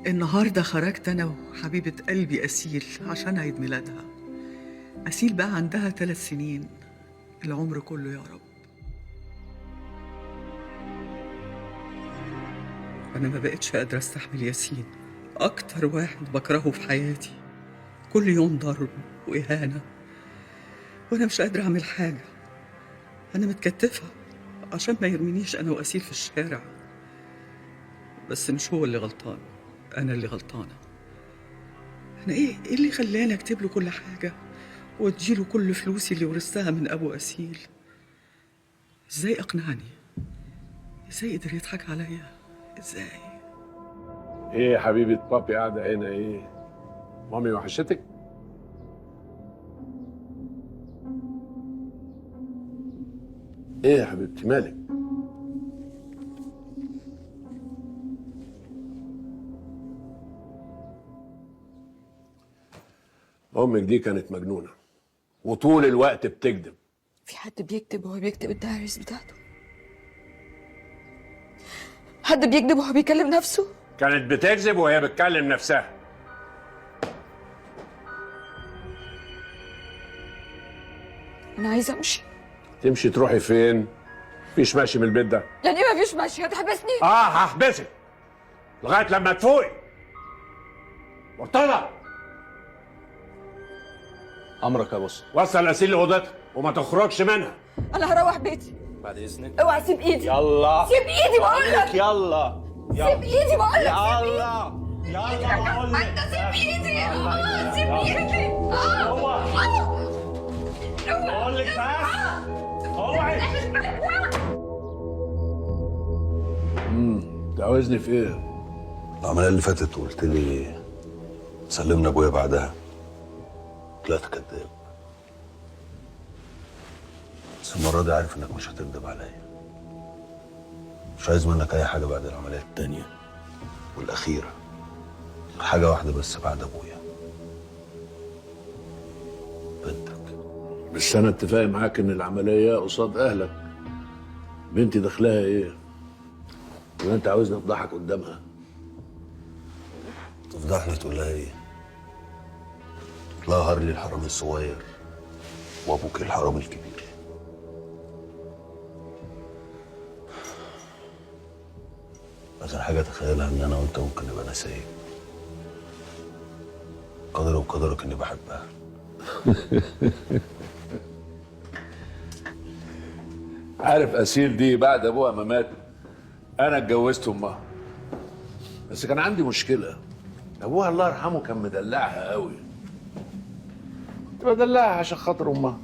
النهاردة خرجت أنا وحبيبة قلبي أسيل عشان عيد ميلادها. أسيل بقى عندها 3 سنين، العمر كله يا رب. أنا ما بقتش قادرة أستحمل ياسين، أكتر واحد بكرهه في حياتي. كل يوم ضرب وإهانة وأنا مش قادرة أعمل حاجة. أنا متكتفة عشان ما يرمينيش أنا وأسيل في الشارع. بس مش هو اللي غلطان، أنا اللي غلطانة. أنا إيه اللي خلاني أكتب له كل حاجة وأديله كل فلوسي اللي ورثتها من أبو أسيل؟ إزاي أقنعني؟ إزاي قدر يضحك عليا؟ إزاي؟ إيه يا حبيبة بابي قاعدة هنا إيه؟ مامي وحشتك؟ إيه يا حبيبتي مالك؟ أمك دي كانت مجنونة وطول الوقت بتكذب. في حد بيكتب وهو بيكتب ال diaries بتاعته؟ حد بيكذب وهو بيكلم نفسه؟ كانت بتكذب وهي بتكلم نفسها. أنا عايزة أمشي. تمشي تروحي فين؟ مفيش ماشي من البيت ده. يعني إيه مفيش ماشي؟ هتحبسني؟ آه هحبسك لغاية لما تفوقي. مرتضى. امرك يا بص. وصل اسيل لاوضتها وما تخرجش منها. انا هروح بيتي. بعد اذنك. اوعى سيب ايدي. يلا سيب ايدي بقول لك. يلا سيب ايدي بقول لك. يلا يلا بقول لك. انت سيب ايدي. سيب ايدي. بقول لك بس اوعي. انت عاوزني في ايه؟ العملية اللي فاتت قلت لي سلمنا ابويا بعدها. طلعت كداب. بس المرة دي عارف انك مش هتكدب عليا. مش عايز منك اي حاجة بعد العملية التانية والأخيرة. حاجة واحدة بس بعد ابويا. بنتك. بس انا اتفاقي معاك ان العملية قصاد اهلك. بنتي دخلها ايه؟ ولا انت عاوزني افضحك قدامها؟ تفضحني تقول لها ايه؟ تقول لها هارلي الحرامي الصغير وابوك الحرامي الكبير. اخر حاجة اتخيلها ان انا وانت ممكن نبقى نسايب. قدري وقدرك اني بحبها. عارف اسيل دي بعد ابوها ما مات انا اتجوزت امها، بس كان عندي مشكلة. ابوها الله يرحمه كان مدلعها قوي، كنت بدلعها عشان خاطر امها،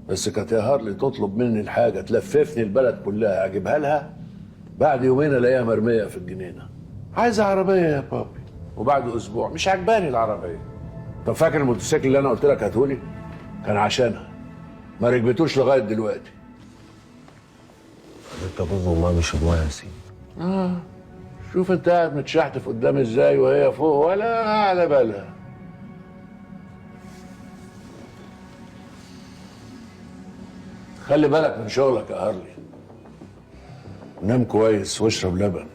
بس كانت يا هارلي تطلب مني الحاجة تلففني البلد كلها اجيبها لها، بعد يومين الاقيها مرمية في الجنينة. عايزه عربية يا بابي، وبعد اسبوع مش عجباني العربية. طب فاكر الموتوسيكل اللي انا قلت لك هاتهولي؟ كان عشانها، ما ركبتوش لغاية دلوقتي. انت جوز والله مش ابويا يا سيدي. شوف انت قاعد متشحتف قدامي ازاي وهي فوق ولا على بالها. خلي بالك من شغلك يا هارلي. نام كويس واشرب لبن.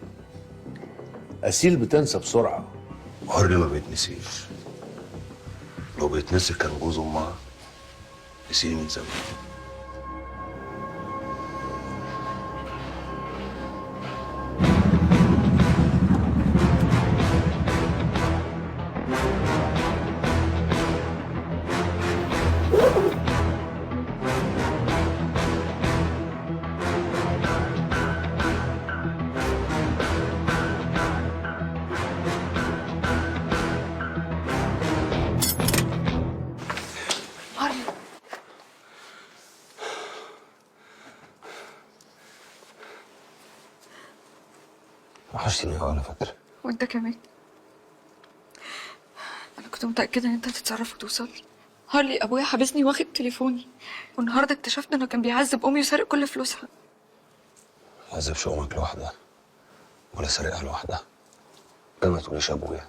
اسيل بتنسى بسرعة. هارلي ما بيتنسيش. لو بيتنسي كان جوز امها نسيني من زمان. وحشتني قوي على فكرة. وانت كمان. انا كنت متأكدة ان انت هتتصرف وتوصل. هارلي ابويا حابسني واخد تليفوني، والنهارده اكتشفت انه كان بيعذب امي وسارق كل فلوسها. ما عذبش امك لوحدها ولا سارقها لوحدها. ده ما تقوليش ابويا،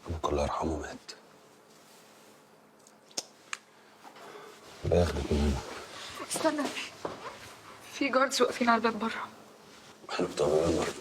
ابوك الله يرحمه مات. بياخدك من هنا. استنى، في جاردز واقفين على الباب بره. احنا بتوع النهارده.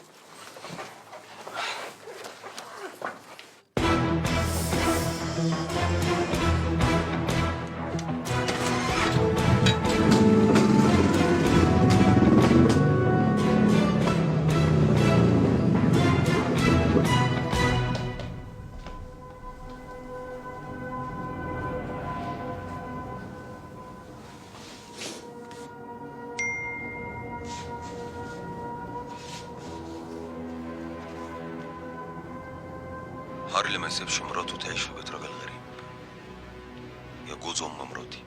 هارلي ما يسيبش مراته تعيش في بيت راجل غريب. يا جوز ام مراتي.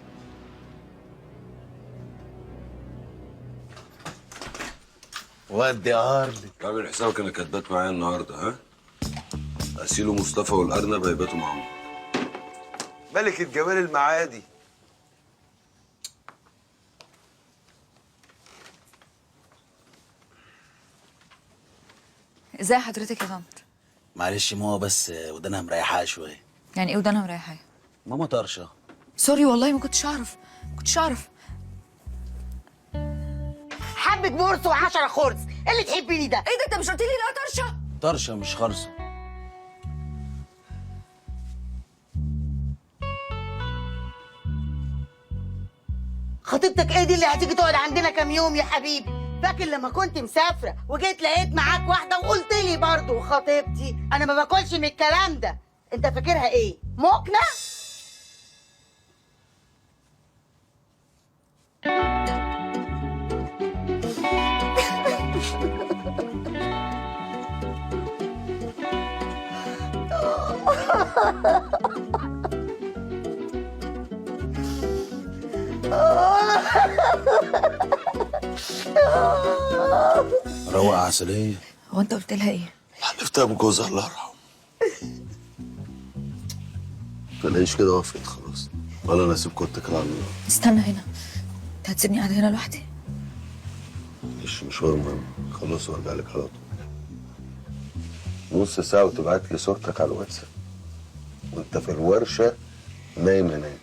ودي يا هارلي. عامل حسابك انك هتبات معايا النهارده؟ ها؟ اسيل ومصطفى والارنب هيباتوا معاهم. ملكة جمال المعادي. ازاي حضرتك يا طنط؟ معلش ماما، بس ودانها مريحاها شوية. يعني ايه ودانها مريحاها؟ ماما طرشه. sorry والله ما كنتش اعرف، ما كنتش اعرف. حبه مرس و10 خرز، ايه اللي تحبيني ده؟ ايه ده، انت مش قلت لي لا طرشه؟ طرشه مش خرصه. خطيبتك ايه دي اللي هتيجي تقعد عندنا كام يوم يا حبيبي؟ فاكر لما كنت مسافرة وجيت لقيت معاك واحدة وقلت لي برضه خطيبتي؟ انا ما باكلش من الكلام ده. انت فاكرها ايه؟ مقنع؟ روق عسلية. هو انت قلت لها ايه؟ حلفتها بجوزها الله يرحمه. تلاقيش كده وافقت خلاص. ولا انا اسيبكم واتكل على الله. استنى هنا، انت هتسيبني قاعدة هنا لوحدي؟ معلش مشوار مهم، خلص وارجع لك على طول. نص ساعة وتبعت لي صورتك على الواتساب وانت في الورشة نايم هناك.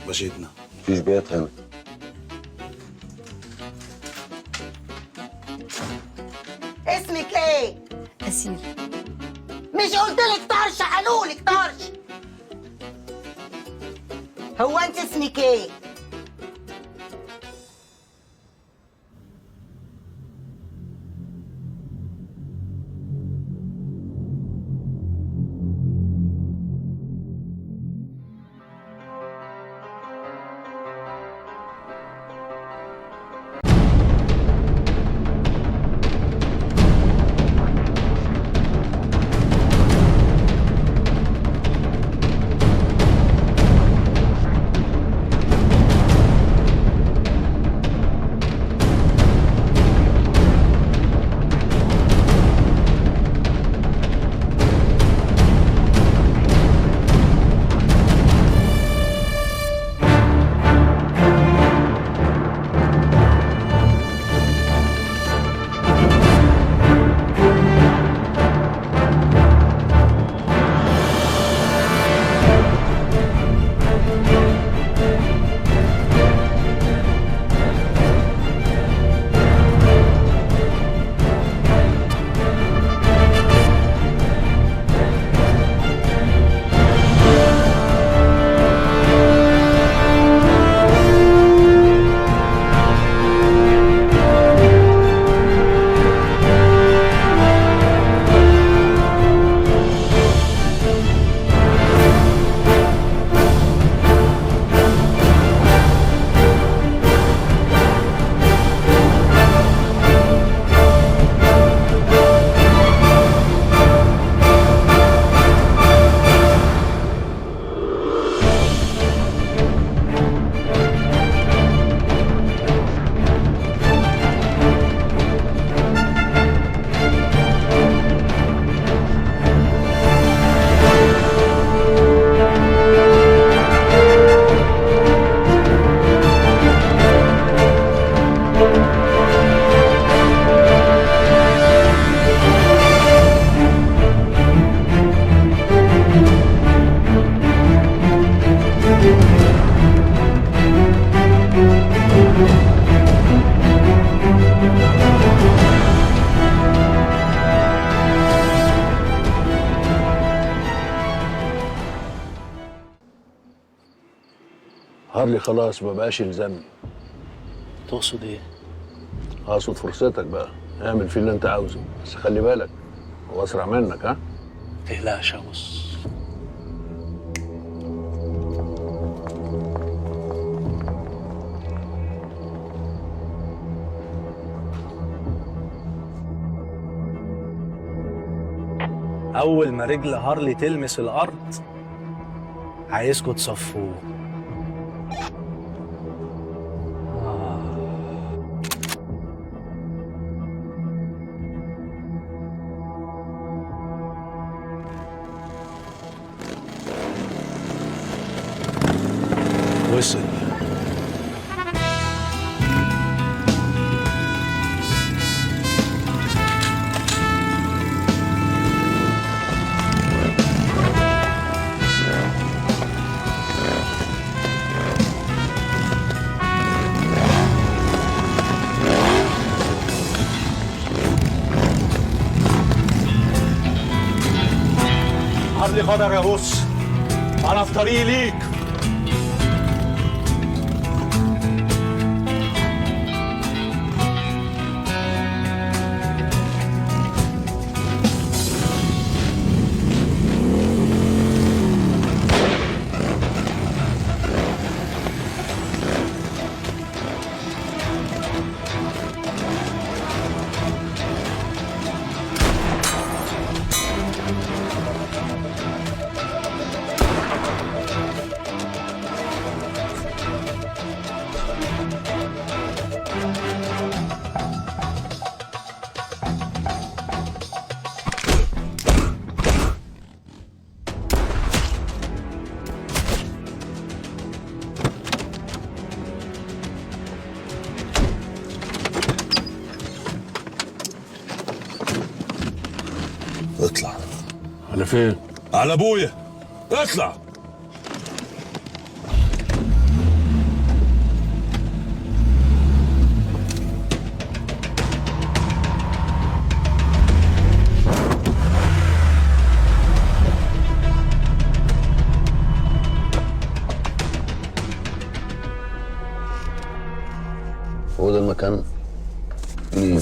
مشيتنا. مفيش بيات هنا. اسمك ايه؟ اسيل. مش قلت لك طرش؟ قالوا لك طرش. هو انت اسمك ايه؟ هارلي خلاص ما بقاش يلزمني. تقصد ايه؟ اقصد فرصتك بقى، اعمل فيه اللي انت عاوزه، بس خلي بالك هو اسرع منك. ها؟ تقلقش يا بص. أول ما رجل هارلي تلمس الأرض عايزكوا تصفوه. وصل. هارلي غدر يا بص، أنا في طريقي ليك. فين؟ على ابويا. اطلع. هو ده المكان؟ مين؟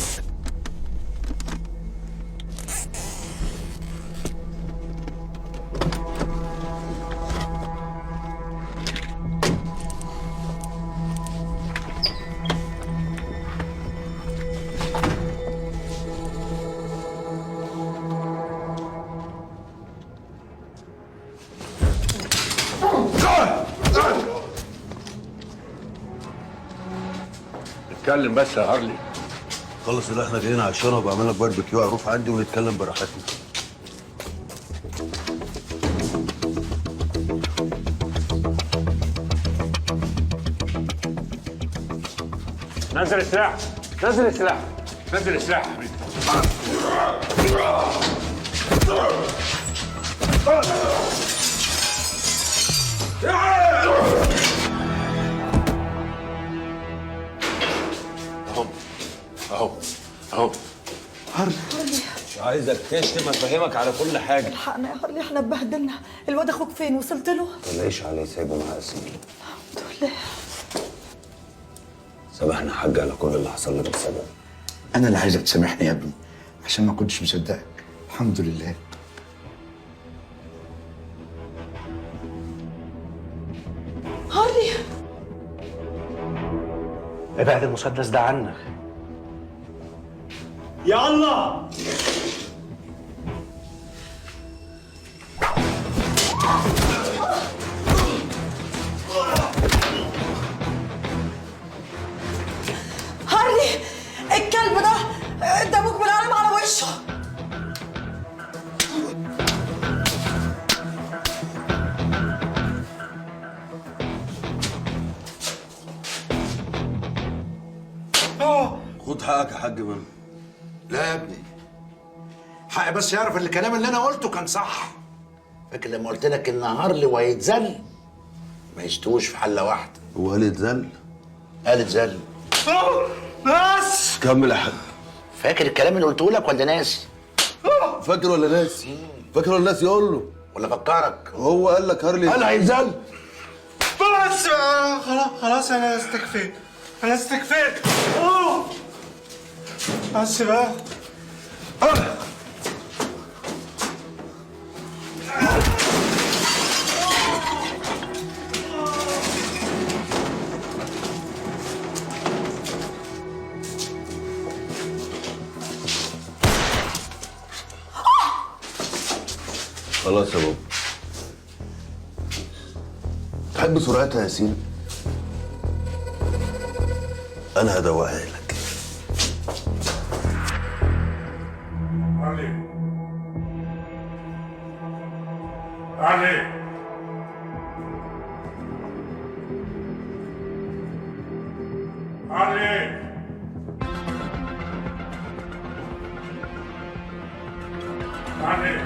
اتكلم بس يا هارلي. خلص اللي احنا جايين عشانه وبعمل لك باربيكيو على ال roof عندي ونتكلم براحتنا. نزل السلاح، نزل السلاح، نزل السلاح يا حبيبي. اهو اهو اهو. هارلي مش عايزك تشتم، افهمك على كل حاجة. الحقنا يا هارلي، احنا اتبهدلنا. الواد اخوك فين؟ وصلت له؟ تلاقيش عليه، سايبه مع ياسين. الحمد لله. سامحنا يا حاج على كل اللي حصل لك بسبب. انا اللي عايزك تسامحني يا ابني عشان ما كنتش مصدقك. الحمد لله. هارلي ابعد المسدس ده عنك. يلا. هارلي الكلب ده ادى ابوك بالقلم على وشه. خد حقك يا حاج منه. لا يا ابني، حقي بس يعرف ان الكلام اللي انا قلته كان صح. فاكر لما قلت لك ان هارلي وهيتذل ما يستوش في حله واحدة؟ هو قال اتذل؟ قال اتذل. بس كمل يا حاج. فاكر الكلام اللي قلته لك ولا ناسي؟ فاكر ولا ناسي؟ فاكر ولا ناسي؟ يقول له ولا فكرك؟ هو قال لك هارلي قال هيتذل. بس خلاص خلاص، انا استكفيت، انا استكفيت. بس بقى. خلاص يا بابا. تحب سرعتها يا ياسين؟ انا هدوقها لك. علي علي علي علي.